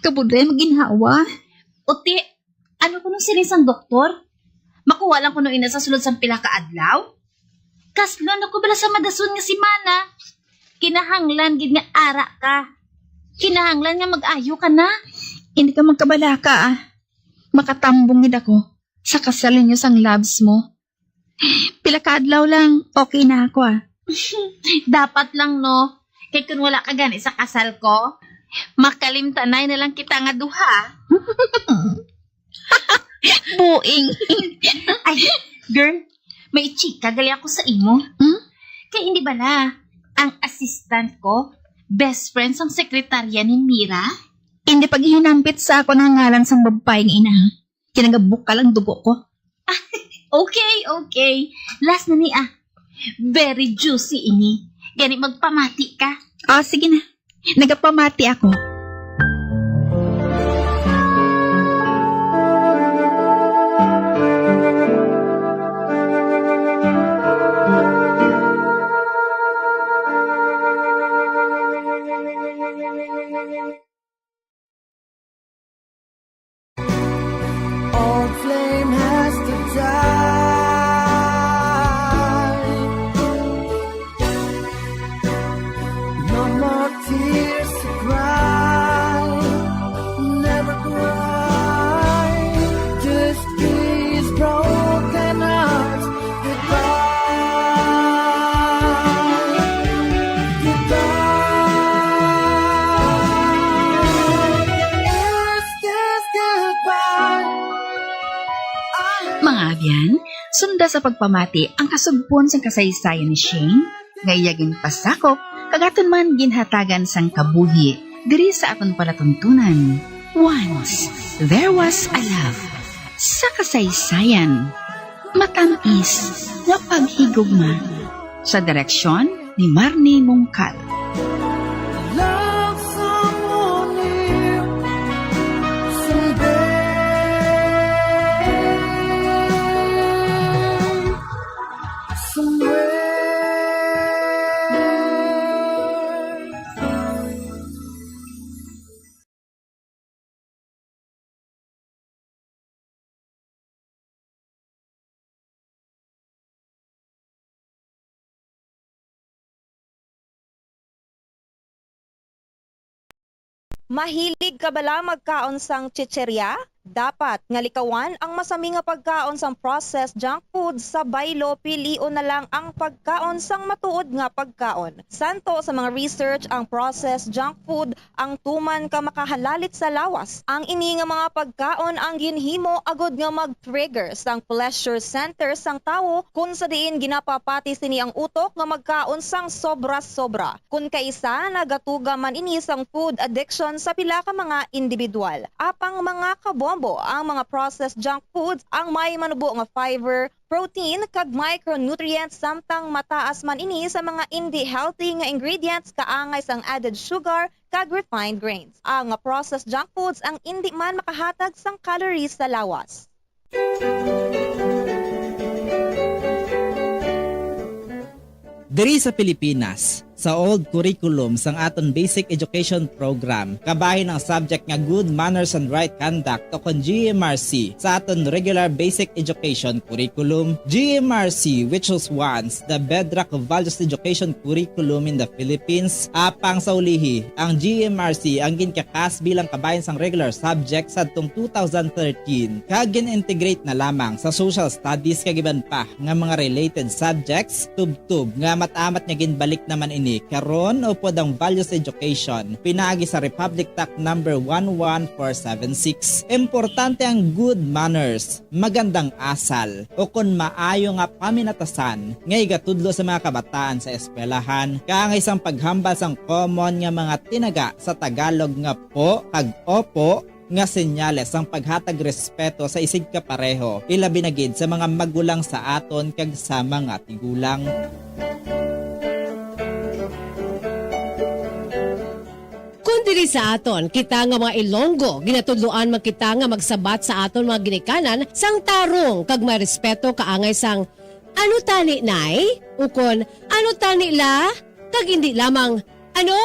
Kabudlay maginhawa. Uti, ano kuno siling sang doktor? Makuha lang kuno ina sa sulod sang pila ka adlaw? Kaslon ako bala sa madason nga semana. Kinahanglan gid nga ara ka. Kinahanglan nga mag-ayo ka na. Hindi ka magkabalaka, ah. Makatambong gid ako sa kasal ninyo sang labs mo. Pila ka adlaw lang, okay na ako, ah. Dapat lang, no? Kay kung wala ka gani sa kasal ko, makalimtanay na lang kita nga duha. Buing. Ay, girl, may chika gali ako sa imo. Hmm? Kay hindi ba na, ang assistant ko, best friend sang sekretarya ni Mira? Hindi paghinampit sa ako nga ngalan sang babae nga ina, ha? Kinagabukal ang dugo ko. Okay, okay. Last na ni, ah. Very juicy ini. Gani magpamati ka. Ah, sige na. Nagapamati ako. Old flame has to die. No more tears to cry. Never cry. Just these broken hearts. Goodbye. Goodbye. Is this goodbye? Mga abyan, sunda sa pagpamati ang kasugpon sang kasaysayan ni Shane, nga iya ginpasakop, kag aton man ginhatagan sang kabuhi diri sa aton palatuntunan. Once, there was a love. Sa kasaysayan, matamis nga paghigugma. Sa direksyon ni Marnie Mungkal. Love someone new someday, somewhere. Mahilig ka bala magkaon sang chicheria? Dapat nga likawan ang masami nga pagkaon sang processed junk food sa baylo, pilion na lang ang pagkaon sang matuod nga pagkaon. Santo sa mga research, ang processed junk food ang tuman ka makahalalit sa lawas. Ang ini nga mga pagkaon ang ginhimo agud nga mag-trigger sang pleasure center sang tawo, kun sa diin ginapapati sini ang utok nga magkaon sang sobra-sobra. Kun kaisa, nagatuga man ini sang food addiction sa pila ka mga individual. Apang mga kabombo, ang mga processed junk foods ang may manubo nga fiber, protein, kag micronutrients, samtang mataas man ini sa mga indi healthy nga ingredients kaangay sang added sugar kag refined grains. Ang processed junk foods ang indi man makahatag sang calories sa lawas. Diri sa Pilipinas, sa old curriculum sang aton basic education program, kabahin ang subject nga Good Manners and Right Conduct, o kon G M R C, sa aton regular basic education curriculum. G M R C, which was once the bedrock of values education curriculum in the Philippines, apang sa ulihi, ang G M R C ang ginkakas bilang kabahin sang regular subject sadtong two thousand thirteen, kag gin-integrate na lamang sa social studies kag iban pa nga mga related subjects, tubtob nga amat-amat nga ginbalik naman ini karon upod ang values education pinaagi sa Republic Act number one one four seven six. Importante ang good manners, magandang asal, o kon maayo nga paminatasan nga igatudlo sa mga kabataan sa eskwelahan, kaangay sang paghambal sang common nga mga tinaga sa Tagalog nga po kag opo, nga senyales sang paghatag respeto sa isigkapareho, ilabi na gid sa mga magulang sa aton kag sa mga tigulang. Kon diri sa aton, kita nga mga Ilonggo, ginatudloan man kita nga magsabat sa aton mga ginikanan sang tarong kag may respeto kaangay sang, "Ano tani, Nay?" Ukon, "Ano tani, La?" Kag indi lamang, "Ano?"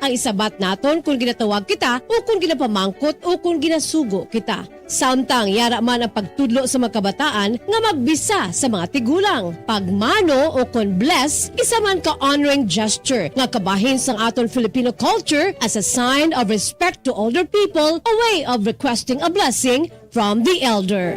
Ang isabat naton kon ginatawag kita o kon ginapamangkot o kon ginasugo kita. Samtang yara man ang pagtudlo sa mga kabataan nga magbisa sa mga tigulang. Pagmano o kon bless, isa man ka honoring gesture nga kabahin sang aton Filipino culture as a sign of respect to older people, a way of requesting a blessing from the elder.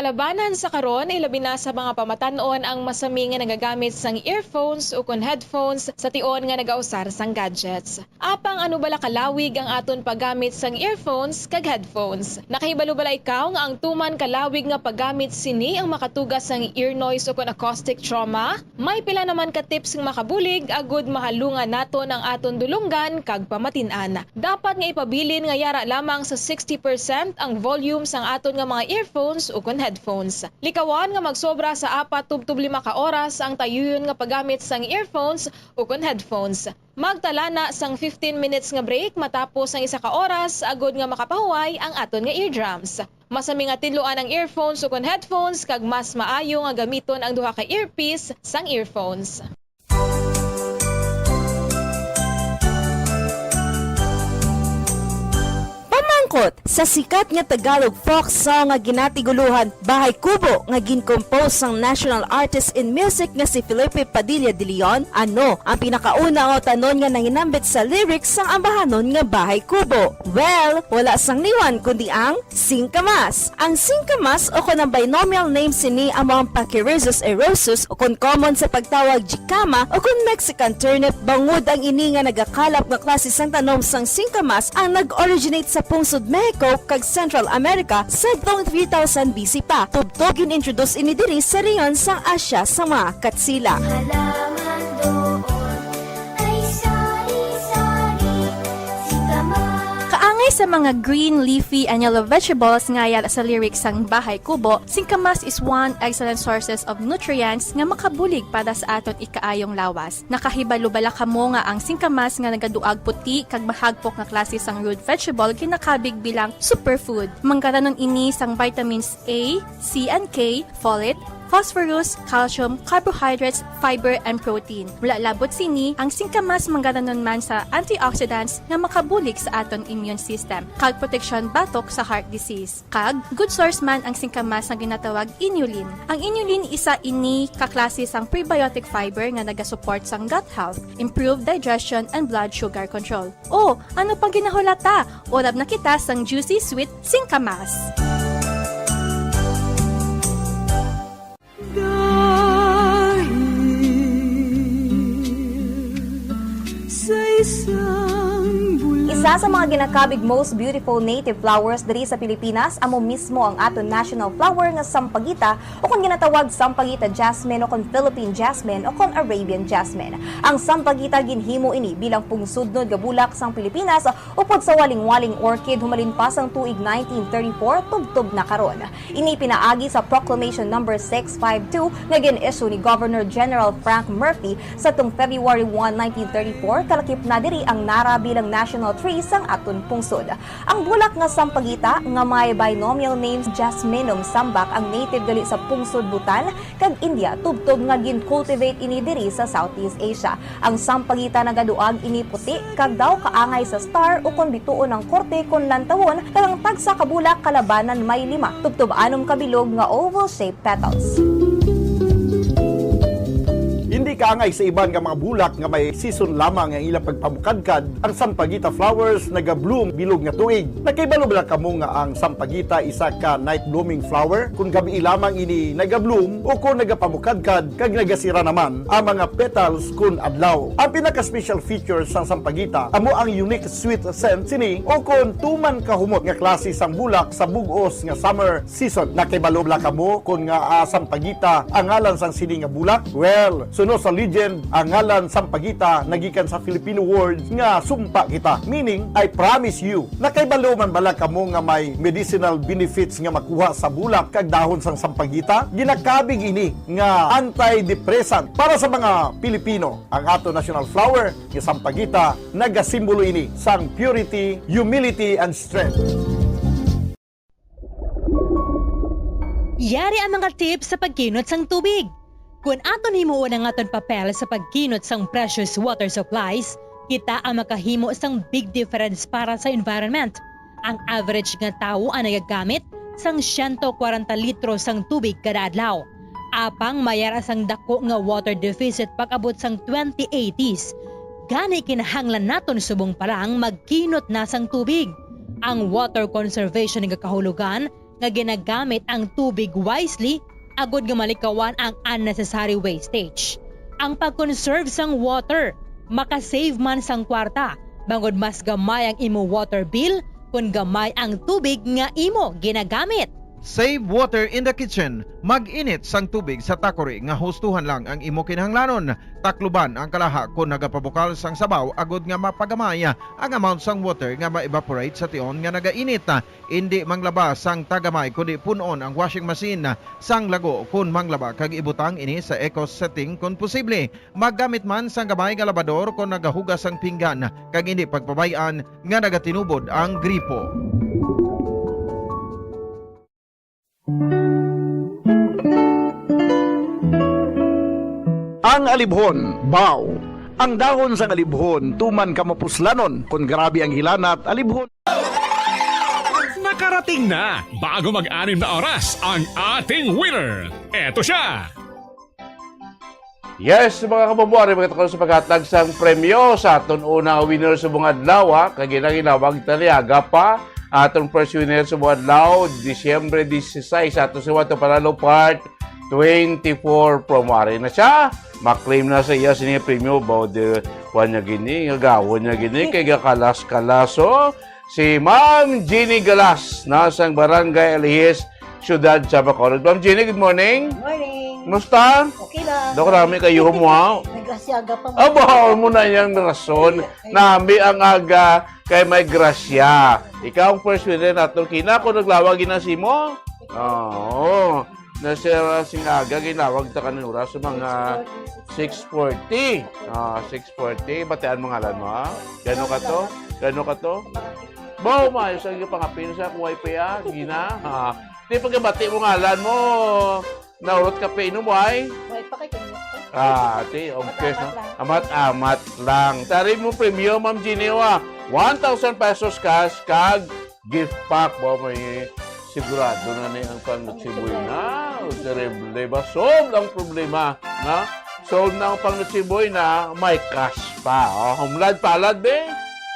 Labanan sa karon, ilabi na sa mga pamatan-on ang masami nga nagagamit sang earphones ukon headphones sa tion nga nagausar sang gadgets. Apang ano bala kalawig ang aton paggamit sang earphones kag headphones? Nakahibalo bala ikaw nga ang tuman kalawig nga paggamit sini ang makatuga sang ear noise ukon acoustic trauma? May pila naman ka tips nga makabulig agud mahalungan naton ang aton dulonggan kag pamatin-an. Dapat nga ipabilin nga yara lamang sa sixty percent ang volume sang aton nga mga earphones ukon headphones. Likawan nga magsobra sa apat tubtob lima ka oras ang tayuyon nga paggamit sang earphones ukon headphones. Magtala na sang fifteen minutes nga break matapos ang isa ka oras agud nga makapahuway ang aton nga eardrums. Masami nga tinluan ang earphones ukon headphones kag mas maayo nga gamiton ang duha ka earpiece sang earphones. Pamangkot sa sikat nga Tagalog folk song nga ginatiguluhan Bahay Kubo nga gin-compose sang national artist in music nga si Felipe Padilla de Leon, ano ang pinakauna nga utanon nga nahinambit sa lyrics sang ambahanon nga Bahay Kubo? Well, wala sang liwan kundi ang singkamas. Ang singkamas o kon ang binomial name sini amo ang Pachyrhizis eriosus o kon common sa pagtawag jicama o kon Mexican turnip, bangod ang ini nga nagakalap nga klase sang tanom sang singkamas ang nag-originate sa pungsod Mexico kag Central America sadtong three thousand B C pa. Tubtob gin-introduce ini diri sa rehiyon sang Asia sa mga Katsila. Halaman doon ay sari-sari, singkamas. Kaangay sa mga green, leafy, and yellow vegetables nga yara sa lyrics sang Bahay Kubo, singkamas is one excellent sources of nutrients nga makabulig para sa aton ikaayong lawas. Nakahibalo bala kamo nga ang singkamas nga nagaduag puti kag mahagpok nga klase sang root vegetable ginakabig bilang superfood? Manggaranon ini sang vitamins A, C and K, folate, phosphorus, calcium, carbohydrates, fiber, and protein. Wala labot sini, ang singkamas manggaranon man sa antioxidants nga makabulig sa aton immune system kag proteksyon batok sa heart disease. Kag good source man ang singkamas nga ginatawag inulin. Ang inulin isa ini ka klase sang prebiotic fiber nga nagasupport sang gut health, improve digestion, and blood sugar control. O, ano pang ginahulata? Urab na kita sang juicy sweet singkamas. Dahil sa isang bula- Isa sa mga ginakabig most beautiful native flowers diri sa Pilipinas amo mismo ang aton national flower nga sampagita, o kon ginatawag sampagita jasmine, o kon Philippine jasmine, o kon Arabian jasmine. Ang sampagita ginhimo ini bilang pungsudnod nga bulak sang Pilipinas upod sa walingwaling orchid humalin pa sang tuig nineteen thirty-four tubtob na karon. Ini pinaagi sa Proclamation Number six five two nga gin-issue ni Governor General Frank Murphy sa tung February one, nineteen thirty-four, kalakip na diri ang nara bilang national tree sang aton pungsod. Ang bulak nga sampagita nga may binomial name Jasminum sambac ang native gali sa pungsod Bhutan kag India, tubtob nga gin-cultivate ini diri sa Southeast Asia. Ang sampagita nagaduag ini puti kag daw kaangay sa star ukon bituon ang korte kon lantawon, kag ang tagsa ka bulak kalabanan may lima, tubtob anom ka bilog nga oval-shaped petals. Hindi kaangay sa iban nga mga bulak nga may season lamang ang ilang pagpamukadkad, ang sampagita flowers naga-bloom bilog nga tuig. Nakahibalo bala kamo nga ang sampagita isa ka night blooming flower? Kon gabii lamang ini naga-bloom o kon nagapamukadkad kag nagasira naman ang mga petals kon adlaw. Ang pinaka-special feature sang sampagita amo ang unique sweet scent sini o kon tuman kahumot nga klase sang bulak sa bug-os nga summer season. Nakahibalo bala kamo kon ngaa sampagita ang ngalan sang sini nga bulak? Well, suno sa legend, ang ngalan sampagita nagikan sa Filipino word nga sumpa kita, meaning I promise you. Nakahibalo man bala kamo nga may medicinal benefits nga makuha sa bulak kag dahon sang sampagita? Ginakabig ini nga antidepressant para sa mga Pilipino. Ang ato national flower nga sampagita, nagasimbolo ini sang purity, humility, and strength. Yari ang mga tips sa pagkinot sang tubig. Kon aton himuon ang aton papel sa pagkinot sang precious water supplies, kita ang makahimo sang big difference para sa environment. Ang average nga tawo ang nagagamit sang siyento kwarenta litro sang tubig kada adlaw. Apang may ara sang dako nga water deficit pag-abot sang twenty eighties. Gani kinahanglan naton subong pa lang magkinot na sang tubig. Ang water conservation nagakahulugan nga ginagamit ang tubig wisely agod nga malikawan ang unnecessary wastage. Ang pag-conserve sang water makasave man sang kwarta, bangod mas gamay ang imo water bill kon gamay ang tubig nga imo ginagamit. Save water in the kitchen. Mag-init sang tubig sa takori nga hustuhan lang ang imo kinahanglanon. Takluban ang kalaha kon nagapabukal sang sabaw agod nga mapagamay ang amount sang water nga ma-evaporate sa tion nga nagainit. Indi manglaba sang tagamay, kundi pun-on ang washing machine sang lago kon manglaba, kag ibutang ini sa eco setting kon posible. Maggamit man sang gamay nga labador kon nagahugas sang pinggan, kag indi pagpabay-an nga nagatinubod ang gripo. Ang alibhon, baw. Ang dahon sang alibhon tuman ka mapuslanon. Kon grabe ang hilanat, alibhon. Nakarating na! Bago mag-anim na oras ang ating winner. Eto siya! Yes, mga kabombo, ari mga tukol sa paghatag sang premyo sa aton una nga winner sa buong adlaw, ha? Kag ginaginawa, gitaliaga pa aton first winner sa buong adlaw, Disyembre dieciséis, ato si Wato Panalo Part twenty-four promo. Ari na siya. Maklaim na sa iya sini premyo. Baw, di, kuwan niya gini, gagawon niya gini, kay gakalas-kalas, oh. Si Ma'am Jeannie Galas, na sang Barangay Alihis, Siyudad sa Bacolod. Ma'am Jeannie, good morning. Morning. Musta? Okay lang. Daw karami kayo mo, ha? May grasyaga pa mo. Aba, mo na yang rason. Ay, ay. Nami ang aga kay may grasya. Ikaw ang first winner nato. Kina ko naglawag ina si mo? Oo. Na siya sing aga, ginawag ta kanina sa mga six forty. Ah, six forty. Batian mo ngalan mo, ha? Gano ka to? Gano ka to? Ba, umayos ang iyong pangapil sa wifi, ah. Gina, ha? Di pagkabati mo ngalan mo. Naurot ka pa inom, ay? Way pa kay kunyot ko. Ah, ate, okay, no? Amat-amat lang. Amat-amat lang. Tari mo premyo, Ma'am Jeannie, wa. One thousand pesos cash, kag gift pack. Ba, may sigurado na ni ang pang Noche Buena. O, terrible. Ba, solve ang problema, na? Solve na ang pang Noche Buena, may cash pa. Oh, humlad palad, be.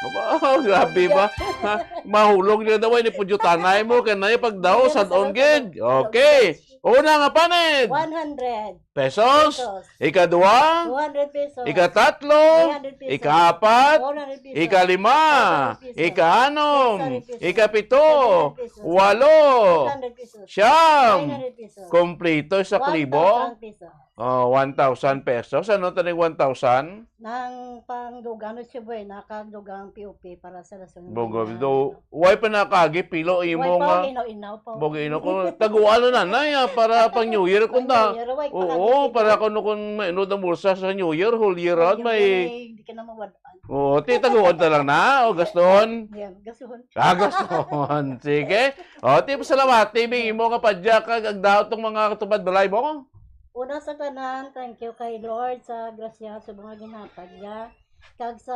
Aba, grabe ba? Ha? Mahulog niya daw, ay, ni Pudyo Tanay mo, kaya na yung pagdaos, Yes, sad-on, ano, gid. ano, Okay. Una nga panit. One hundred Pesos. Pesos. Ikadua. Two hundred pesos. Ikatatlo. Three hundred pesos. Ikaapat. Four hundred pesos. Ikalima. Five hundred pesos. Ikaanom. Six hundred pesos. Ikapito. Seven hundred pesos. Walo. Eight hundred pesos. Siyam. Nine hundred pesos. Kompleto sa One kalibo. Thousand pesos. Oh, one thousand pesos. Ano taning one thousand? Nang pangdugang Noche Buena, kag dugang P O P para sa lason ng Bugo, mga do, way pa nakagi pilo imo Way pa, nga inaw-inaw pa. Bugo ino ko, taguan na na, ya, para pang New Year, kung Pang ta-, New Year, way pa oo, kagi para pilo. Kung, kung may inod ang bulsa sa New Year, whole year, Pang out, New may Year, eh, hindi ka na mawad-an. Oo, ti, taguan ta lang na, o gaston. Yan, gasuhon. Ah, gaston. Sige. O, ti, salamat, ti, bing imo nga padya, kag ang daw tong mga katupad balay mo. Una sa tanan, thank you kay Lord sa grasya sa mga ginhatag niya. Kag sa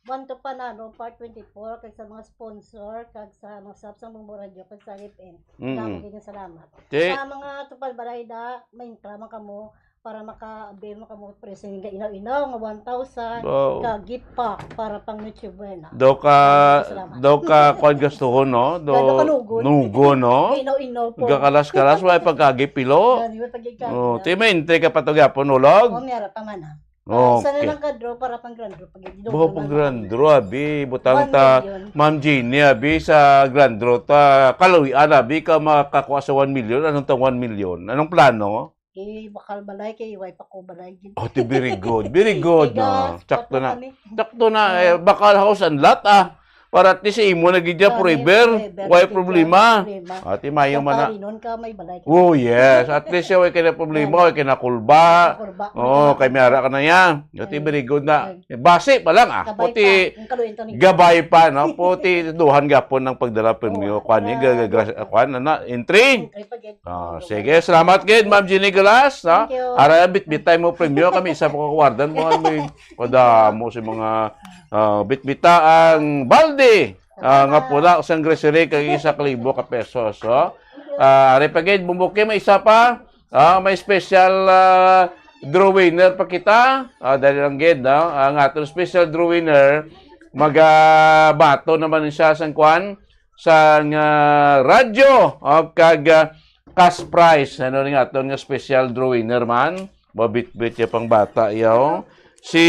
One to Panalo, Part twenty-four, kag sa mga sponsor, kag sa mga staff sa Bumbo Radio, kag sa F M. Mm-mm. Damo din nga salamat. Ti- Sa mga tupad balay da, may reklamo kamo para maka-avail mo kamo presyo nga inaw-inaw nga one thousand, Wow. ka gift pack para pang Noche Buena. Do ka, Salamat. do ka, kwan gastuhon, no? Do Kaya do ka nugon. nugon, no? Kaya inaw-inaw po. Gakalas-kalas, may pagkagi pilo. Yan, yung pagkagi Oh, na. ti may entry ka pa to gyapon, ulog? Oh, meron pa man, ah. Ah, isa na Okay. lang ka draw para pang grand draw. Pag, Bo, pang grand draw, abi. Butang One ta, million. Ma'am Jeannie, abi, sa grand draw ta. Kaluy-an, abi, ka makakuha sa one million. Anong tang one million? Anong plano? Eh, bakal balay kay way pa ko balay gid. Oh, ti, very good. Very good, Kay no? gas, Sakto patlo na. kami. Sakto na, Oo. eh, bakal house and lot, ah. Para at least imo na gid dyan Kami, forever. forever. Way Kay problema. problema. Ah, ti, mayo Kung man na. parinon ka, may balay ka. Oh, yes. At least, way ka na problema, Yan. way ka na kulba. Kulba. Oo, Kulba. kay may ara ka na yan. Ati, Ay. very good na. Ay. Eh, basi pa lang, ah. Gabay Puti, pa. Ang kaluin to ni gabay pa, no? Puti, duhan gapon ng pagdala premyo. Oo, Kwan, eh, ah, ga-, ga-, gra-, kwan, na, na, entry. Entry pa gid. Ah, Oo, sige, gabay. salamat gid, Ma'am Jeannie Galas, no? Thank you. Ara, bitbitay mo premyo, kami isa pa kawardan mo, ano, may padamo si mga, ah, bitbita ang balde, ah, nga Salamat. pula, isang grocery, kag isa ka libo ka pesos, oh. Ah, ari pa gid, bumbuki, may isa pa, ah, may special, ah, draw winner pa kita. Ah, dali lang gid, no? Ang aton special draw winner, magabato naman siya sang kwan, sang, ah, radyo, o, kag, ah, cash prize. Ano ni nga aton nga special draw winner man? Mabitbit ya pang bata, yaw. Si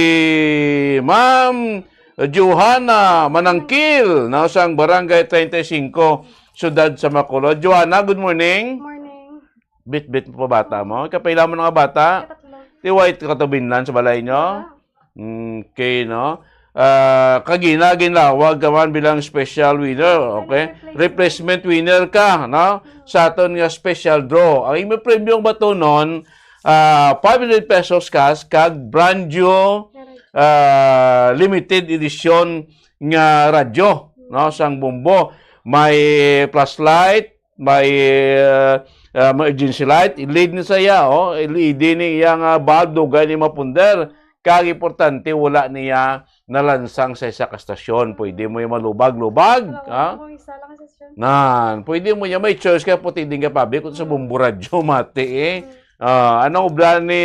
Ma'am Johanna Manangkil, no, sang Barangay treinta y cinco, Siyudad sa Bacolod. Johanna, good morning. Morning. Bitbit mo pa bata mo? Kapila mo nga bata? Katatlo. Ti white ka to binlan sa balay nyo? Wala. Okay, no? Ah, kagina, ginlawag ka man bilang special winner, okay? Replacement. Replacement winner ka, no? Sa aton nga special draw. Ang imong premyong batunon, ah, five hundred pesos cash kag brand new, ah, limited edition nga radyo, no? Sang Bombo. May flashlight, may, ah, ah, may emergency light, L E D ni saya, oh. L E D ni iya nga bulb, dugay ni mapunder. Kag importante, wala niya nalansang sa isa ka stasyon. Pwede mo yung malubag-lubag, Wala, ha? Kung isa lang sa station. Nan, pwede mo niya may choice kaya puti din ka pabi kung sa Bombo Radyo, mati eh. Mm. Ah, anong obra ni,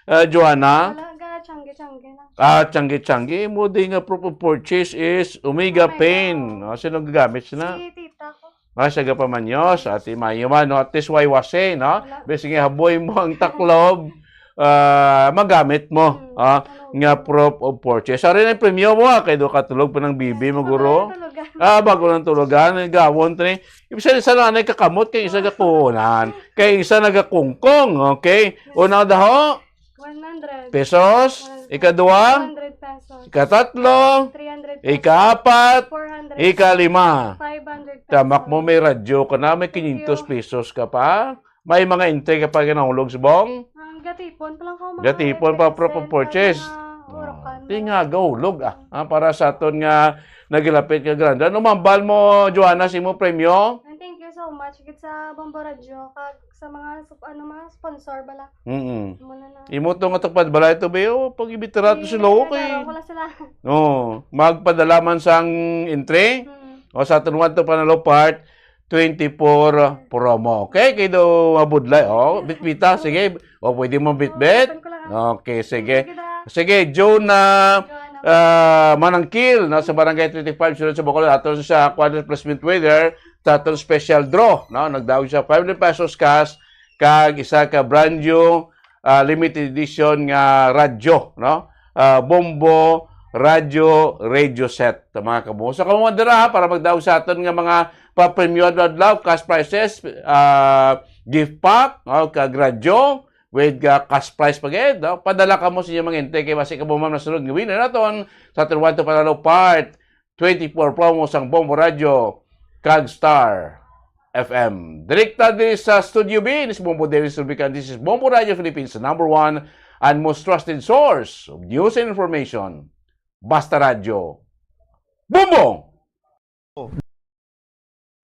ah, Joanna? Wala, ga, tiyangge-tiyangge lang. Ah, tiyangge-tiyangge. Mo di nga proof of purchase is Omega Omega. Paint. Ah, sino gagamit sila? Si tita ko. Ah, sa Gapamanyos, Ate Mayo man, no? At least way wase, no? Wala. Bes nga haboy mo ang taklob, ah, magamit mo, Mm, ah, ano, nga ano. Proof of purchase. Ari na yung premyo mo, ah, kay do katulog pa ng bibi mo, Bago guro. Lang tulugan. Ah, bago lang tulugan, gawon, tre. Ibig sabihin, isa lang anay kakamot, kay isa gakunan, kay isa nagakungkong, okay? Una daho, One hundred. Pesos. One hundred. Ikadua, two hundred pesos. Ikatatlo, three hundred pesos. Ikaapat, four hundred. Ikalima. Five hundred pesos. Tamak mo, may radyo ka na, may Thank you. Quinientos pesos ka pa. May mga entry ka pa ginahulog, subong? Ang gatipon pa lang ko, mga Gatipon pa, proof of purchase. Mga urukan. Di nga, gahulog, ah. Ah, para sa aton nga nagilapit nga grande. Ano mambal mo, Joanna, sa imo premyo? And thank you so much gid sa Bombo Radyo, kag sa mga sup-, ano, mga sponsor bala. Mm-mm. Muna na. Imo to nga tupad balay to, be, oh, pag ibitira to Sige, sila, okay. Pero wala sila. Oh, magpadala man sang entry. Mm. O sa aton One to Panalo Part twenty-four promo. Okay, kay do mabudlay. Oh, bitbita, sige. O, pwede mo bitbit. Open ko lang, ah. Okay, sige. Sige, da. Sige, Jonah, Jonah. Ah, Manangkil, no, sa Barangay twenty-five, Siyudad sa Bacolod, ato sa Quadra Plus Mint Weather, sa atong special draw, no? Nagdaog siya five hundred pesos cash, kag isa ka brand new, ah, limited edition nga radyo, no? Ah, Bombo Radyo, radio set, mga kamo. So, kamo man dira, ha, para magdaog sa aton nga mga papremyo adlaw, cash prizes, ah, gift pack, no? Kag radyo, with, ah, cash prize pa gid, no? Padala kamo sa inyong mga entry kay basi kamo man masunod nga winner naton sa aton One to Panalo Part twenty-four promo sang Bombo Radyo kag Star F M. Direkta diri sa Studio B, this is Bombo Dennis Rubican. This is Bombo Radyo Philippines, the number one and most trusted source of news and information. Basta Radyo. Bombo!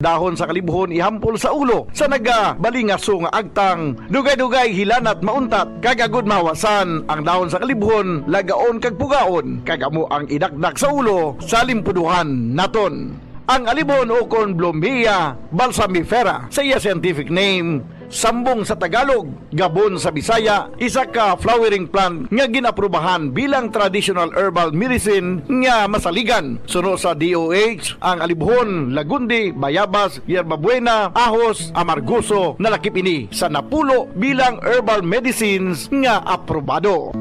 Dahon sa kalibhon ihampol sa ulo sa nagabalingaso nga agtang, dugay-dugay hilanat mauntat, kag agud mahawasan ang dahon sa kalibhon, lagaon kag pugaon, kag amo ang idakdak sa ulo sa limpuduhan naton. Ang alibhon ukon Blumea balsamifera sa iya scientific name, sambong sa Tagalog, gabon sa Bisaya, isa ka flowering plant nga gin-aprubahan bilang traditional herbal medicine nga masaligan. Suno sa D O H, ang alibhon, lagundi, bayabas, yerbabuena, ahos, amargoso, nalakip ini sa napulo bilang herbal medicines nga aprobado.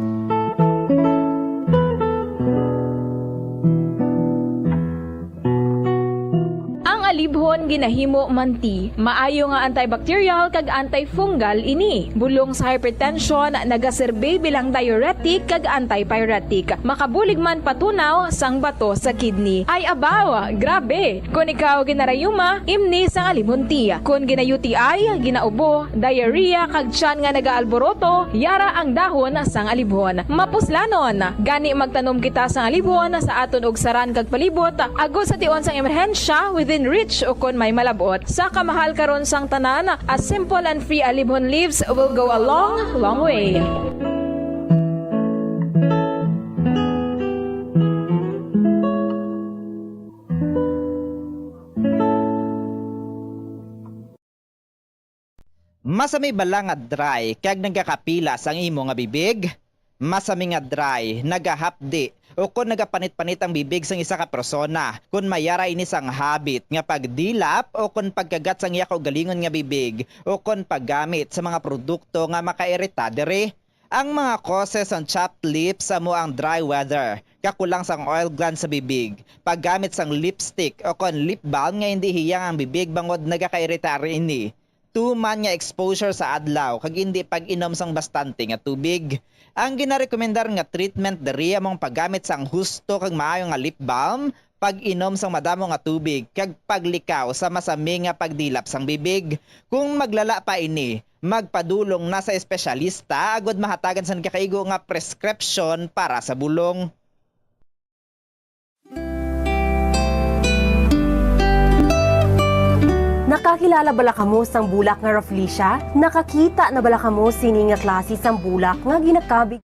Ang alibhon ginahimo man ti maayo nga antibacterial kag antifungal ini. Bulong sa hypertension, nagaserbi bilang diuretic kag antipyretic. Makabulig man patunaw sang bato sa kidney. Ay abaw, grabe! Kon ikaw ginarayuma, imni sang alibhon ti. Kon gina-U T I, ginaubo, diarrhea kag tiyan nga nagaalboroto, yara ang dahon sang alibhon. Mapuslanon, gani magtanom kita sang alibhon sa aton ugsaran kag palibot, agod sa tion sang emerhensya within reach ukon may malab-ot. Sa kamahal karon sang tanan, a simple and free alibhon leaves will go a long, long way. Masami bala nga dry kag nagakapila sang imo nga bibig? masami nga dry, nagahapdi, o kon nagapanit-panit ang bibig sang isa ka persona, kon may ara ini sang habit nga pagdilap o kon pagkagat sang iya kaugalingon nga bibig, o kon paggamit sa mga produkto nga makairita diri. Ang mga causes sang chapped lips amo ang dry weather, kakulang sang oil glands sa bibig, paggamit sang lipstick o kon lip balm nga indi hiyang ang bibig bangod nagakairita ini, tuman nga exposure sa adlaw kag indi pag-inom sang bastante nga tubig. Ang ginarekomendar nga treatment diri amo ang paggamit sang husto kag maayo nga lip balm, pag-inom sang madamo nga tubig, kag paglikaw sa masami nga pagdilap sang bibig. Kung maglala pa ini, magpadulong na sa espesyalista agod mahatagan sang kakaigo nga prescription para sa bulong. Nakakilala bala kamo sang bulak nga rafflesia? Nakakita na bala kamo sini nga klase sang bulak nga ginakabig?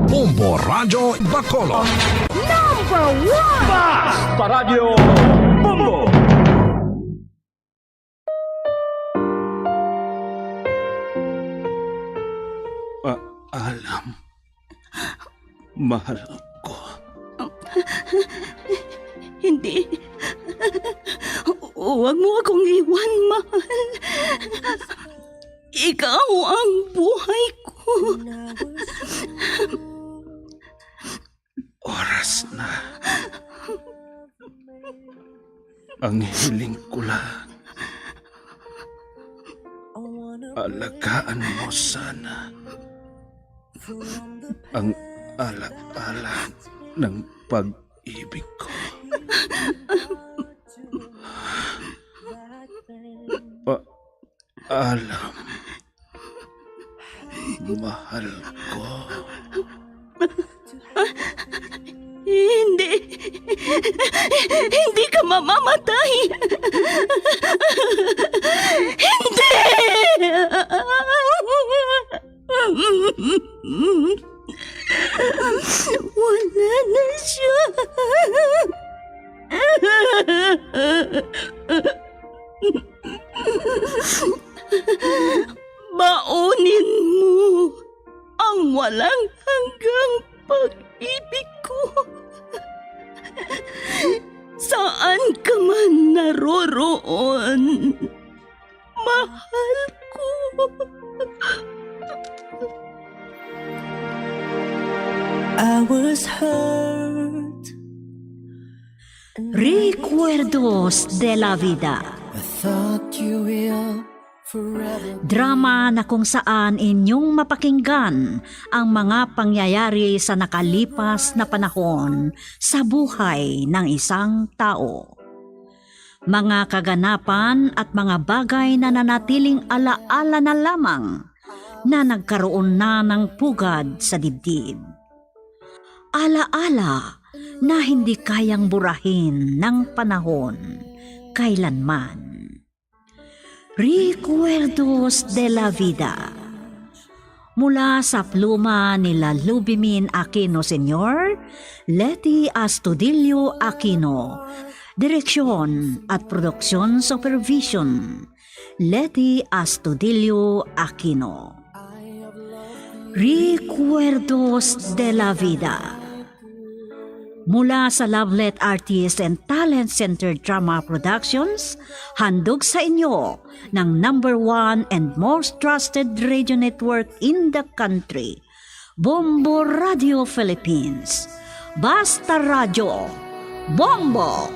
Bombo Radyo Bacolod. Number one! Basta Radyo Bombo! Alam, mahal ko. Hindi. Huwag mo akong iwan, mahal. Ikaw ang buhay ko. Oras na. Ang hiling ko lang, alagaan mo sana ang ala-ala ng pag-ibig ko. Pa- Alam, mahal ko. Hindi. Hindi ka mamamatay. Hindi. Wala na siya. Baunin mo ang walang hanggang pag-ibig ko. Saan ka man naroroon, mahal ko. I was hurt. Recuerdos de la Vida. I thought you will forever. Drama na kung saan inyong mapakinggan ang mga pangyayari sa nakalipas na panahon sa buhay ng isang tao. Mga kaganapan at mga bagay na nanatiling alaala na lamang na nagkaroon na ng pugad sa dibdib. Alaala na hindi kayang burahin ng panahon kailanman. Recuerdos de la Vida. Mula sa pluma nila Lubimin Aquino Senior, Leti Astudillo Aquino. Direksyon at production supervision, Leti Astudillo Aquino. Recuerdos de la Vida. Mula sa Lovelet Artist and Talent Centered Drama Productions, handog sa inyo ng number one and most trusted radio network in the country, Bombo Radio Philippines. Basta Radyo, Bombo!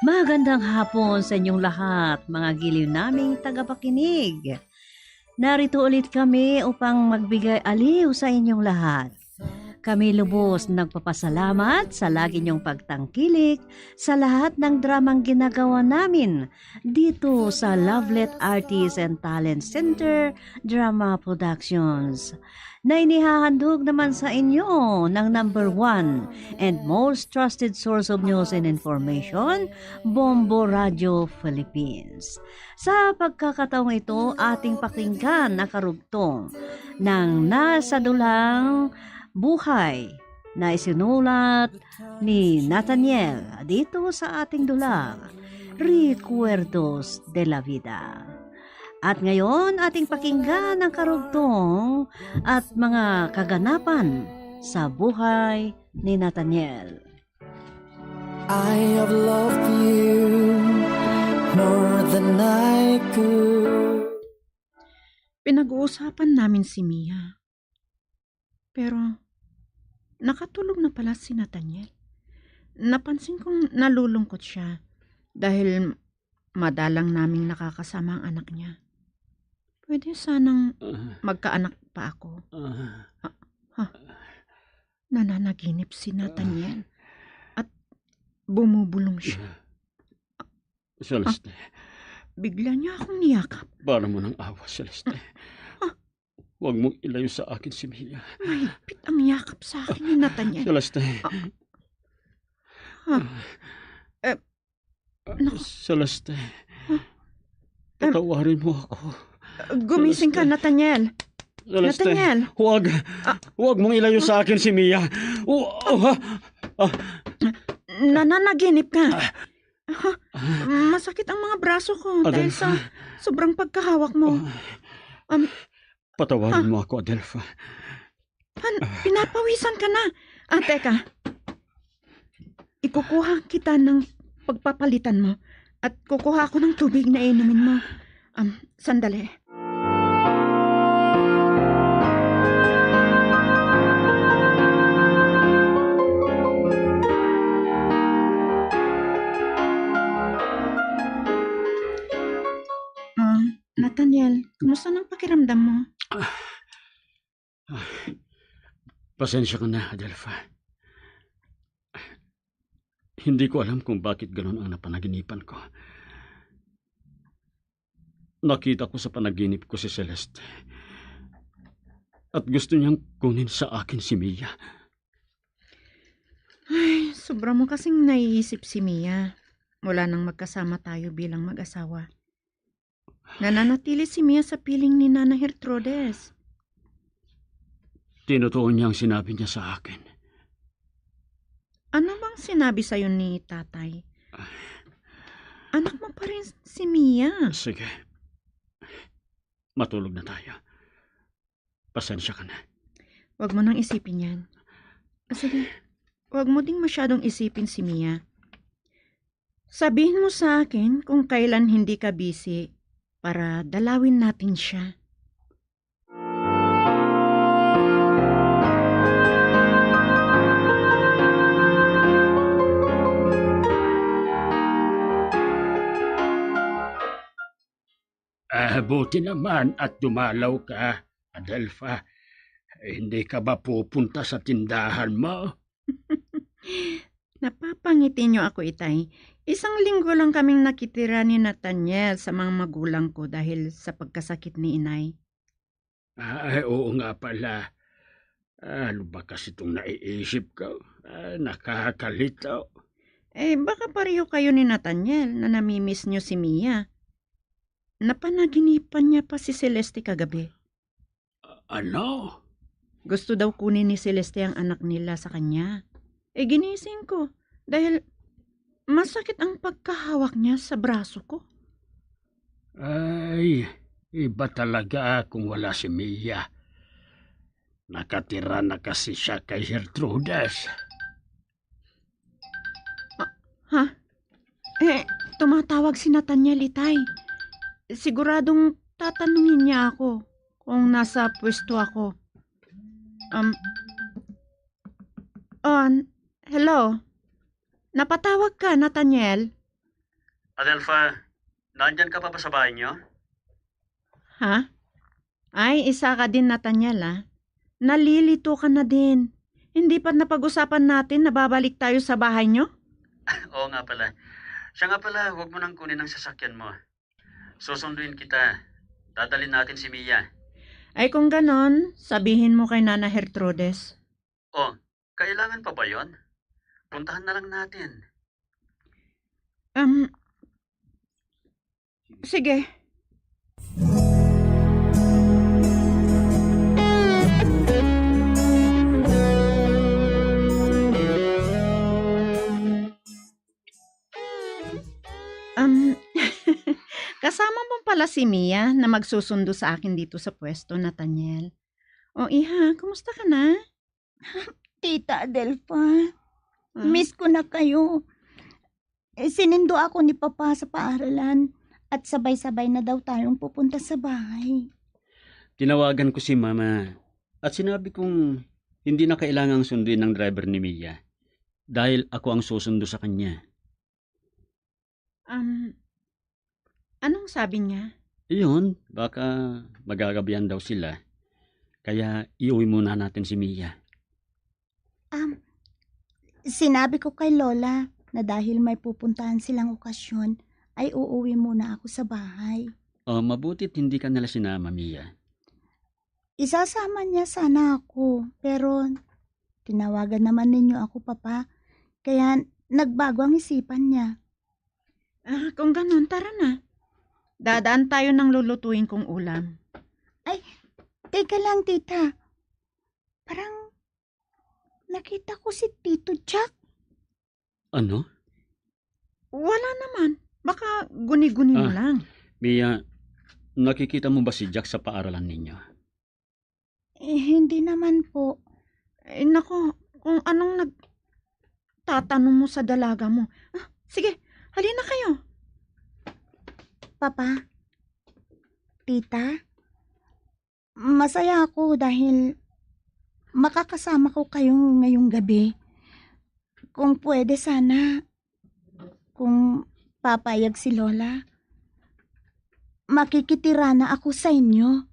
Magandang hapon sa inyong lahat, mga giliw naming tagapakinig. Narito ulit kami upang magbigay aliw sa inyong lahat. Kami lubos nagpapasalamat sa lagi niyong pagtangkilik sa lahat ng dramang ginagawa namin dito sa Lovelet Artists and Talent Center Drama Productions, na inihahandog naman sa inyo ng number one and most trusted source of news and information, Bombo Radio Philippines. Sa pagkakataong ito, ating pakinggan ang karugtong ng nasa dulang buhay na isinulat ni Nathaniel dito sa ating dulang Recuerdos de la Vida. At ngayon, ating pakinggan ang karugtong at mga kaganapan sa buhay ni Nathaniel. I have loved you more than I could. Pinag-uusapan namin si Mia. Pero nakatulog na pala si Nathaniel. Napansin kong nalulungkot siya dahil madalang naming nakakasama ang anak niya. Pwede sanang Ah. magkaanak pa ako. Ah. Ah, ha? Nananaginip si Nathaniel at bumubulong siya. Celeste. Bigla niya akong niyakap. Para mo ng awa, Celeste. Ah. Huwag mong ilayo sa akin si Mia. Mahigpit ang yakap sa akin ni Nathaniel. Celeste. Ah. Ha? Eh, Ah, naku. Celeste. Huh? Em, Patawarin mo ako. Gumising ka, Celeste. Nathaniel. Celeste, Nathaniel. Huwag. Ah. Huwag mong ilayo sa akin si Mia. O, o, ha? Ah. Nananaginip ka. Ah. Ha? Masakit ang mga braso ko dahil Adelfa. sa sobrang pagkahawak mo. Ah. Um, Patawarin Ha? mo ako, Adelfa. Han, Ah. pinapawisan ka na. Ah, teka. Ikukuha kita ng pagpapalitan mo at kukuha ako ng tubig na inumin mo. Um, sandali. Ah, Nathaniel, kumusta nang pakiramdam mo? Ah, Ah, pasensya ka na, Adelfa. Hindi ko alam kung bakit ganun ang napanaginipan ko. Nakita ko sa panaginip ko si Celeste. At gusto niyang kunin sa akin si Mia. Ay, sobra mo kasing naiisip si Mia. Mula nang magkasama tayo bilang mag-asawa. Nananatili si Mia sa piling ni Nana Gertrudes. Tinutuon niya ang sinabi niya sa akin. Ano bang sinabi sa'yo ni Tatay? Ah. Anak mo pa rin si Mia. Sige. Matulog na tayo. Pasensya ka na. Huwag mo nang isipin yan. Sige, huwag mo ding masyadong isipin si Mia. Sabihin mo sa akin kung kailan hindi ka busy para dalawin natin siya. Ah, buti naman at dumalaw ka, Adelfa. Hindi ka ba pupunta sa tindahan mo? Napapangiti niyo ako, Itay. Isang linggo lang kaming nakitira ni Nathaniel sa mga magulang ko dahil sa pagkasakit ni Inay. Ay, oo nga pala. Ano ba kasi itong naiisip ko? Ah, nakakalito. Eh, baka pareho kayo ni Nathaniel na namimiss niyo si Mia. Napanaginipan niya pa si Celeste kagabi. A-, ano? Gusto daw kunin ni Celeste ang anak nila sa kanya. Eh, ginising ko dahil masakit ang pagkahawak niya sa braso ko. Ay, iba talaga kung wala si Mia. Nakatira na kasi siya kay Gertrudes. Ah, ha? Eh, tumatawag si Nathaniel, Itay. Siguradong tatanungin niya ako kung nasa pwesto ako. Um, oh, n-, hello? Napatawag ka, Nathaniel? Adelfa, nandyan ka pa ba sa bahay niyo? Ha? Ay, isa ka din, Nathaniel, ah. Nalilito ka na din. Hindi pa napag-usapan natin na babalik tayo sa bahay nyo? Oo nga pala. Siya nga pala, huwag mo nang kunin ang sasakyan mo. Susunduin kita. Dadalhin natin si Mia. Ay, kung ganon, sabihin mo kay Nana Gertrudes. Oh, kailangan pa ba yon? Puntahan na lang natin. Um, sige. Um, kasama mo pala si Mia na magsusundo sa akin dito sa pwesto, Nathaniel. O, iha, kumusta ka na? Tita Adelfa, Ah. miss ko na kayo. Eh, sinindo ako ni Papa sa paaralan at sabay-sabay na daw tayong pupunta sa bahay. Tinawagan ko si Mama at sinabi kong hindi na kailangang sunduin ng driver ni Mia dahil ako ang susundo sa kanya. Um, anong sabi niya? Iyon, baka magagabihan daw sila. Kaya iuwi muna natin si Mia. Um, sinabi ko kay Lola na dahil may pupuntahan silang okasyon, ay uuwi muna ako sa bahay. Oh, mabuti't hindi ka nila sinama, Mia. Isasama niya sana ako, pero tinawagan naman ninyo ako, Papa, kaya nagbago ang isipan niya. Ah, kung ganun, tara na. Dadaan tayo ng lulutuin kong ulam. Ay, teka lang, Tita. Parang nakita ko si Tito Jack. Ano? Wala naman. Baka guni-guni mo Ah. lang. Mia, nakikita mo ba si Jack sa paaralan ninyo? Eh, hindi naman po. Eh, nako, kung anong nagtatanong mo sa dalaga mo. Ah, sige, halina kayo. Papa, Tita, masaya ako dahil makakasama ko kayo ngayong gabi. Kung pwede sana, kung papayag si Lola, makikitira na ako sa inyo.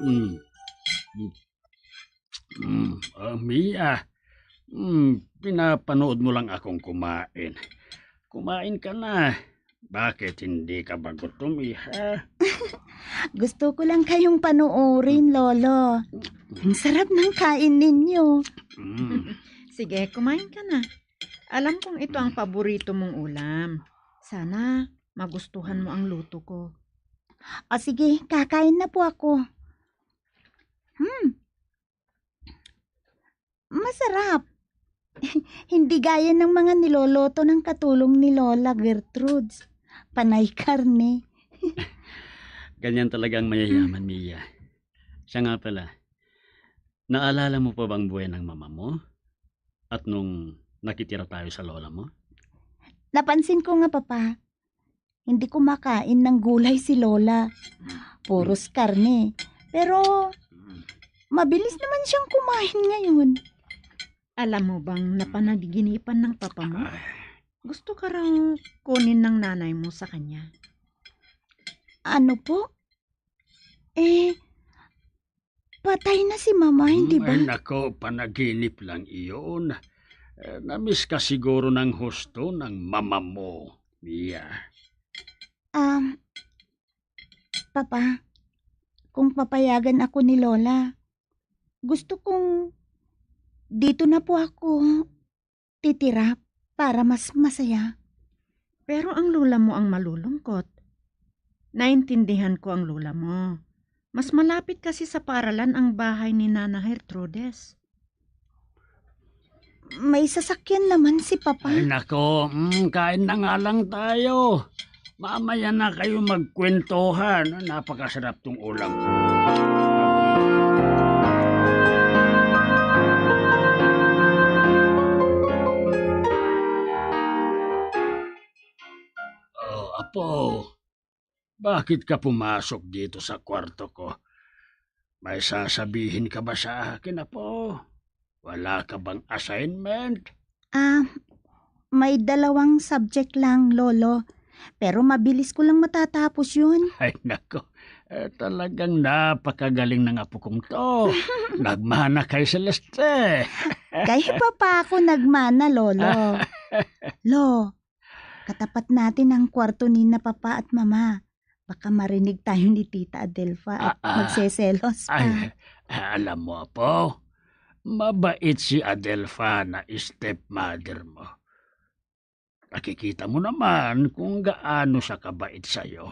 Mm. Mm. Mm. Ah, Mia, mm, pinapanood mo lang akong kumain. Kumain ka na. Bakit, hindi ka ba gutom, iha? Gusto ko lang kayong panuorin, Lolo. Ang sarap ng kain ninyo. Mm. Sige, kumain ka na. Alam kong ito ang paborito mong ulam. Sana magustuhan mo ang luto ko. O sige, kakain na po ako. Hmm. Masarap. Hindi gaya ng mga niloloto ng katulong ni Lola Gertrudes. Panay karne. Ganyan talaga ang mayayaman, Mia. Siya nga pala, naalala mo pa bang buhay ng mama mo? At nung nakitira tayo sa lola mo? Napansin ko nga, Papa, hindi kumakain ng gulay si Lola. Puros karne. Pero mabilis naman siyang kumain ngayon. Alam mo bang napanaginipan ng papa mo? Ay. Gusto ka raw kunin ng nanay mo sa kanya. Ano po? Eh, patay na si Mama, hindi ba? Ay, nako, panaginip lang iyon. Eh, namiss ka siguro ng husto ng mama mo, Mia. Um, Papa, kung papayagan ako ni Lola, gusto kong dito na po ako titira para mas masaya. Pero ang lola mo ang malulungkot. Naintindihan ko ang lola mo. Mas malapit kasi sa paaralan ang bahay ni Nana Gertrudes. May sasakyan naman si Papa. Ay, nako. Mm, kain na nga lang tayo. Mamaya na kayo magkwentuhan. Napakasarap tong ulam. Oh, apo. Bakit ka pumasok dito sa kwarto ko? May sasabihin ka ba sa akin, apo? Wala ka bang assignment? Ah, may dalawang subject lang, Lolo. Pero mabilis ko lang matatapos yun. Ay, nako. Eh, talagang napakagaling ng apo kong to. Nagmana kay Celeste. Kay Papa ako nagmana, Lolo. Lo, katapat natin ang kwarto ni na Papa at Mama. Baka marinig tayo ni Tita Adelfa at Ah, ah. magseselos pa. Ay, alam mo, apo, mabait si Adelfa na stepmother mo. Nakikita mo naman kung gaano siya kabait sa'yo.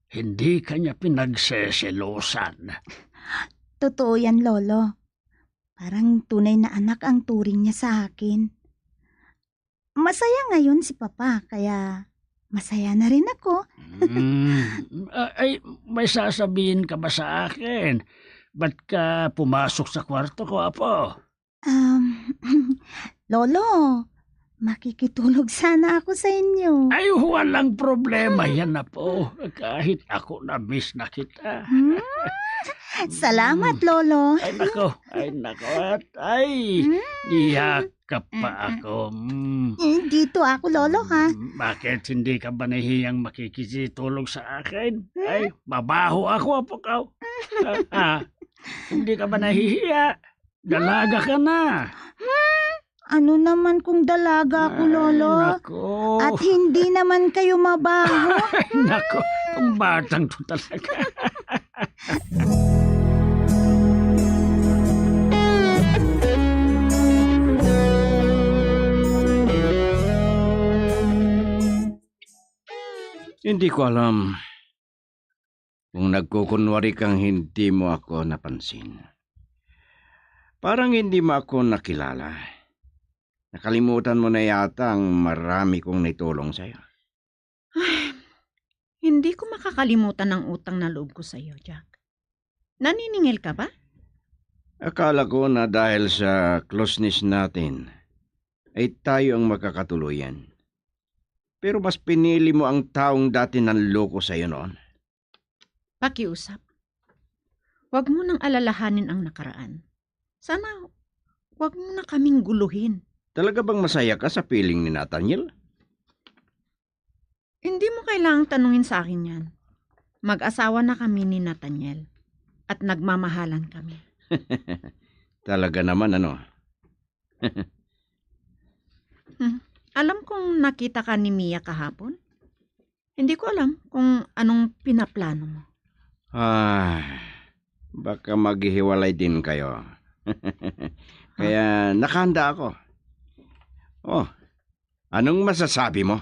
Hindi ka niya pinagseselosan. Totoo yan, Lolo. Parang tunay na anak ang turing niya sa akin. Masaya ngayon si Papa, kaya masaya na rin ako. Mm. Ah, ay, may sasabihin ka ba sa akin? Ba't ka pumasok sa kwarto ko, apo? Um, Lolo, makikitulog sana ako sa inyo. Ay, walang problema yan, apo. Kahit ako na-miss na kita. Hmm? Salamat, Mm. Lolo. Ay, nako. Ay, nako. At, ay, Mm. iyakap pa Mm-mm. ako. Mm. Mm, dito ako, Lolo, ha? Mm, bakit hindi ka ba nahihiyang makikitulog sa akin? Hmm? Ay, mabaho ako, apo ko. Ah, ah. Hindi ka ba nahihiya? Dalaga ka na. Hmm? Ano naman kung dalaga ako, Ay, Lolo? Nako. At hindi naman kayo mabaho? Ay, nako, itong batang to talaga. Hindi ko alam kung nagkukunwari kang hindi mo ako napansin. Parang hindi mo ako nakilala. Nakalimutan mo na yata ang marami kong naitulong sa'yo. Ay, hindi ko makakalimutan ang utang na loob ko sa'yo, Jack. Naniningil ka ba? Akala ko na dahil sa closeness natin, ay tayo ang makakatuluyan. Pero mas pinili mo ang taong dati nanloko sa'yo noon. Pakiusap. Huwag mo nang alalahanin ang nakaraan. Sana huwag mo na kaming guluhin. Talaga bang masaya ka sa piling ni Nathaniel? Hindi mo kailangang tanungin sa akin yan. Mag-asawa na kami ni Nathaniel. At nagmamahalan kami. Talaga naman, ano? Hmm. Alam kong nakita ka ni Mia kahapon. Hindi ko alam kung anong pinaplano mo. Ah, baka maghihiwalay din kayo. Kaya nakahanda ako. Oh, anong masasabi mo?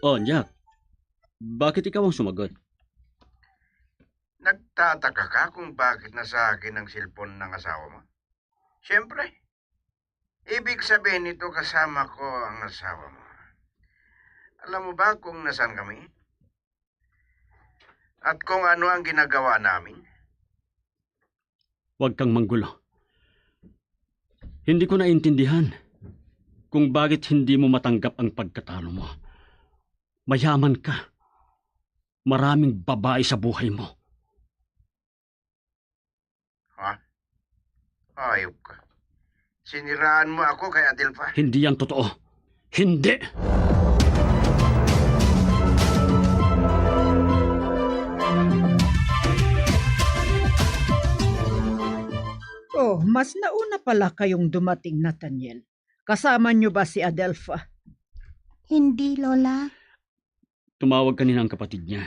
Oh, Jack. Bakit ikaw ang sumagot? Nagtataka ka kung bakit nasa akin ang cellphone ng asawa mo? Siyempre. Ibig sabihin nito, kasama ko ang asawa mo. Alam mo ba kung nasaan kami? At kung ano ang ginagawa namin? Huwag kang manggulo. Hindi ko naintindihan kung bakit hindi mo matanggap ang pagkatalo mo. Mayaman ka. Maraming babae sa buhay mo. Ha? Ayop ka. Siniraan mo ako kay Adelfa. Hindi yan totoo. Hindi! Oh, mas nauna pala kayong dumating, Nathaniel. Kasama niyo ba si Adelfa? Hindi, Lola. Tumawag kanina ang kapatid niya.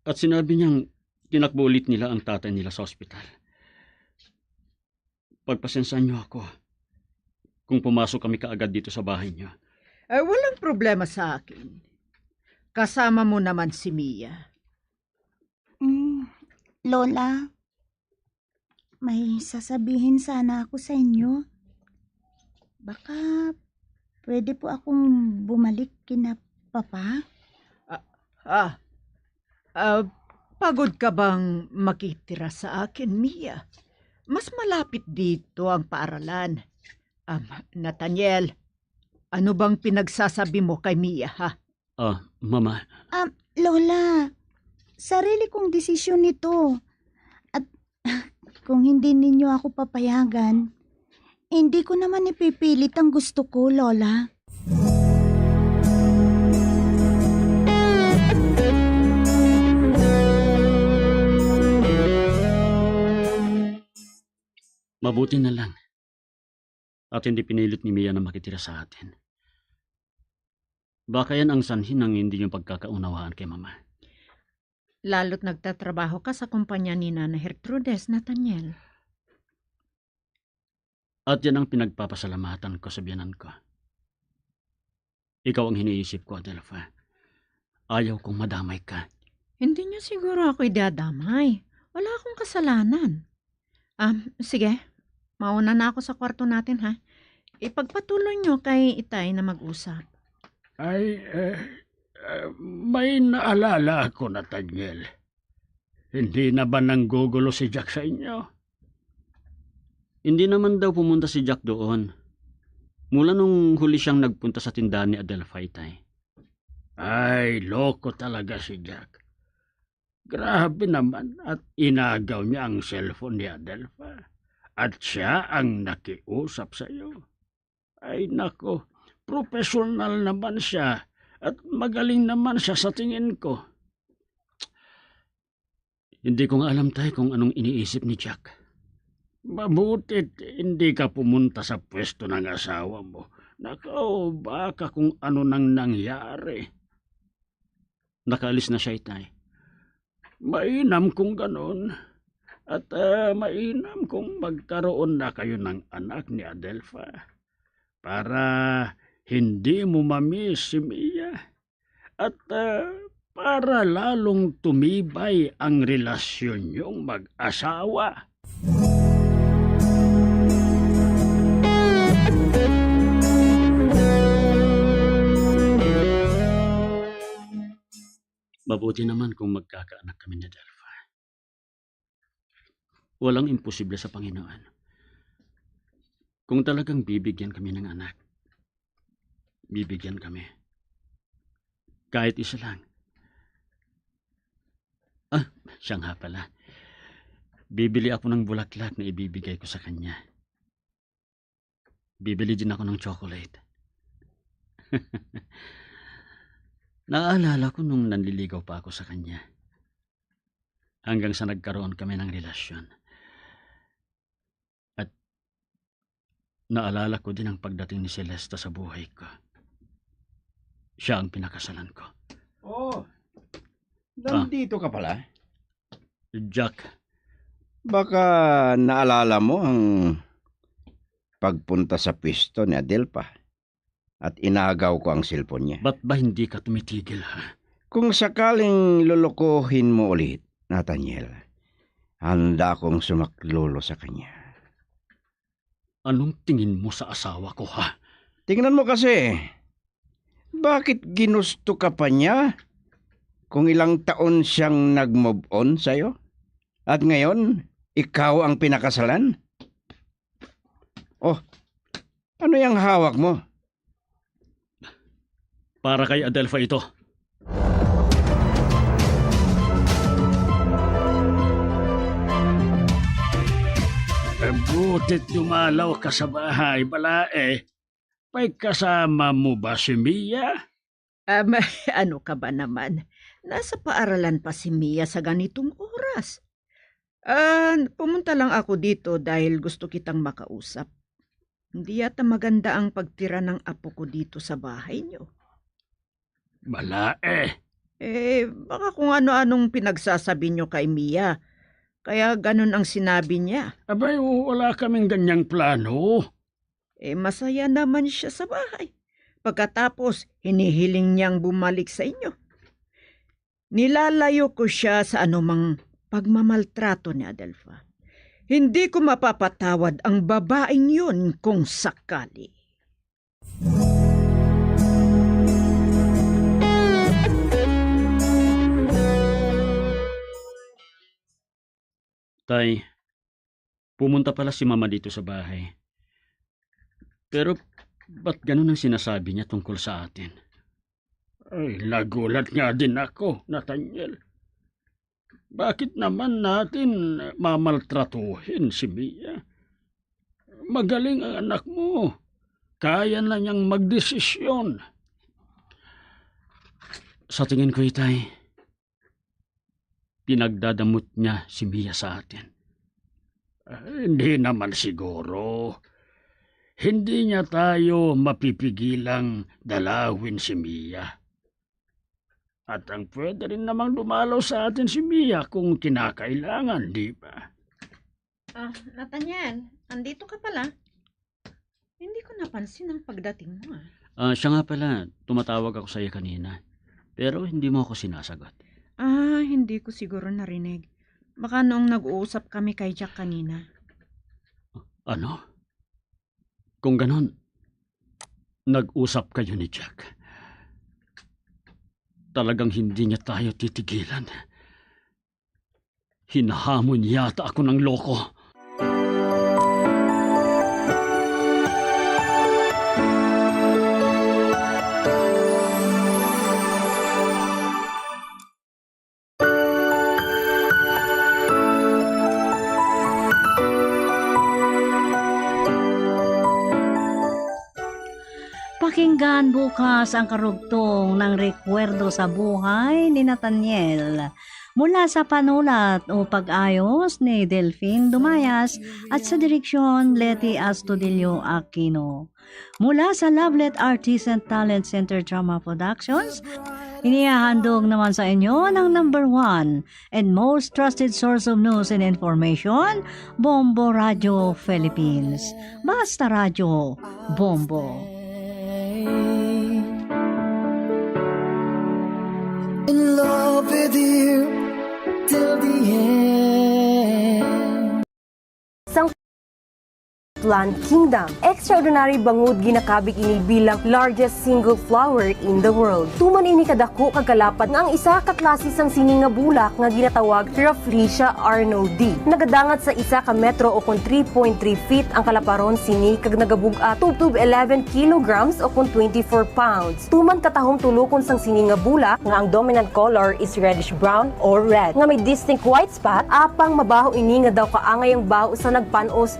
At sinabi niyang tinakbo ulit nila ang tatay nila sa ospital. Pagpasensyahan niyo ako kung pumasok kami kaagad dito sa bahay niyo. Eh, walang problema sa akin. Kasama mo naman si Mia. Mm, Lola, may sasabihin sana ako sa inyo. Baka pwede po akong bumalik kina Papa? Ah, ah, ah, Pagod ka bang makitira sa akin, Mia? Mas malapit dito ang paaralan. Um, Nathaniel, ano bang pinagsasabi mo kay Mia, ha? Ah, Mama. Um, Lola, sarili kong desisyon ito. At kung hindi ninyo ako papayagan, hindi ko naman ipipilit ang gusto ko, Lola. Mabuti na lang at hindi pinilit ni Mia na makitira sa atin. Baka yan ang sanhi ng hindi niyo pagkakaunawaan kay Mama. Lalo't nagtatrabaho ka sa kumpanya ni Nana Gertrudes, Nathaniel. At yan ang pinagpapasalamatan ko sa biyanan ko. Ikaw ang iniisip ko, Adelfa. Ayaw kong madamay ka. Hindi niya siguro ako idadamay. Wala akong kasalanan. Ah, sige. Mauna na ako sa kwarto natin, ha? Ipagpatuloy niyo kay Itay na mag-usap. Ay, eh, eh, may naalala ako, Nathaniel. Hindi na ba nanggugulo si Jack sa inyo? Hindi naman daw pumunta si Jack doon. Mula nung huli siyang nagpunta sa tindahan ni Adelphi, Tay. Ay, loko talaga si Jack. Grabe naman at inagaw niya ang cellphone ni Adelpha. At siya ang nakiusap sa iyo. Ay nako, professional naman siya at magaling naman siya sa tingin ko. Hindi ko nga alam, Tay, kung anong iniisip ni Jack. Mabutit hindi ka pumunta sa pwesto ng asawa mo. Nako, baka kung ano nang nangyari. Nakaalis na siya, Itay. Mainam kung ganon. At, ah, mainam kung magkaroon na kayo ng anak ni Adelfa para hindi mo mamiss si Mia. At, ah, para lalong tumibay ang relasyon niyong mag-asawa. Mabuti naman kung magkakaanak kami ni Delphi. Walang imposible sa Panginoon. Kung talagang bibigyan kami ng anak, bibigyan kami. Kahit isa lang. Ah, siya nga pala. Bibili ako ng bulaklak na ibibigay ko sa kanya. Bibili din ako ng chocolate. Naalala ko nung nanliligaw pa ako sa kanya. Hanggang sa nagkaroon kami ng relasyon. At naalala ko din ang pagdating ni Celesta sa buhay ko. Siya ang pinakasalan ko. Oh, ah, nandito ka pala? Jack. Baka naalala mo ang pagpunta sa pwesto ni Adelpa at inagaw ko ang cellphone niya. Ba't ba hindi ka tumitigil, ha? Kung sakaling lolokohin mo ulit, Nathaniel, handa akong sumaklolo sa kanya. Anong tingin mo sa asawa ko, ha? Tingnan mo kasi, bakit ginusto ka pa niya kung ilang taon siyang nag-move on sa'yo? At ngayon, ikaw ang pinakasalan? Oh, ano yung hawak mo? Para kay Adelpha ito. Eh, buti't dumalaw ka sa bahay, balae. May kasama mo ba si Mia? Um, ano ka ba naman? Nasa paaralan pa si Mia sa ganitong oras. Ah, pumunta lang ako dito dahil gusto kitang makausap. Hindi yata maganda ang pagtira ng apo ko dito sa bahay niyo. Balae. Eh, baka kung ano-anong pinagsasabi niyo kay Mia. Kaya ganun ang sinabi niya. Abay, wala kaming ganyang plano. Eh, masaya naman siya sa bahay. Pagkatapos, hinihiling niyang bumalik sa inyo. Nilalayo ko siya sa anumang pagmamaltrato ni Adelfa. Hindi ko mapapatawad ang babaeng yun kung sakali. Ay, pumunta pala si Mama dito sa bahay. Pero ba't ganun ang sinasabi niya tungkol sa atin? Ay, nagulat nga din ako, Nathaniel. Bakit naman natin mamaltratuhin si Mia? Magaling ang anak mo. Kaya na niyang magdesisyon. Sa tingin ko, Itay, pinagdadamot niya si Mia sa atin. Ah, hindi naman siguro. Hindi niya tayo mapipigilang dalawin si Mia. At ang pwede rin namang dumalaw sa atin si Mia kung kinakailangan, di ba? Ah, Nathaniel, andito ka pala. Hindi ko napansin ang pagdating mo, ah. Ah, siya nga pala, tumatawag ako sa iyo kanina. Pero hindi mo ako sinasagot. Ah, hindi ko siguro narinig. Baka noong nag-uusap kami kay Jack kanina. Ano? Kung ganon, nag-usap kayo ni Jack. Talagang hindi niya tayo titigilan. Hinahamon yata ako ng loko. Pakinggan bukas ang karugtong ng Rekwerdo sa Buhay ni Nathaniel, mula sa panulat o pag-ayos ni Delphine Dumayas at sa direksyon Leti Astudillo Aquino. Mula sa Lovelet Artisan Talent Center Drama Productions, inihahandog naman sa inyo ng number one and most trusted source of news and information, Bombo Radio Philippines. Basta Radyo, Bombo. In love with you till the end. Sang Plant Kingdom. Extraordinary bangod ginakabig ini bilang largest single flower in the world. Tuman ini kadako kag kalapad nga ang isa ka klase sang sini nga bulak nga ginatawag Rafflesia arnoldii. Nagadangat sa isa ka metro o kon three point three feet ang kalaparon sini kag nagabug-at tubtob eleven kilograms o kon twenty-four pounds. Tuman katahom tulokon sang sini nga bulak nga ang dominant color is reddish brown or red nga may distinct white spot, apang mabaho ini nga daw kaangay ang baho sa nagpan-os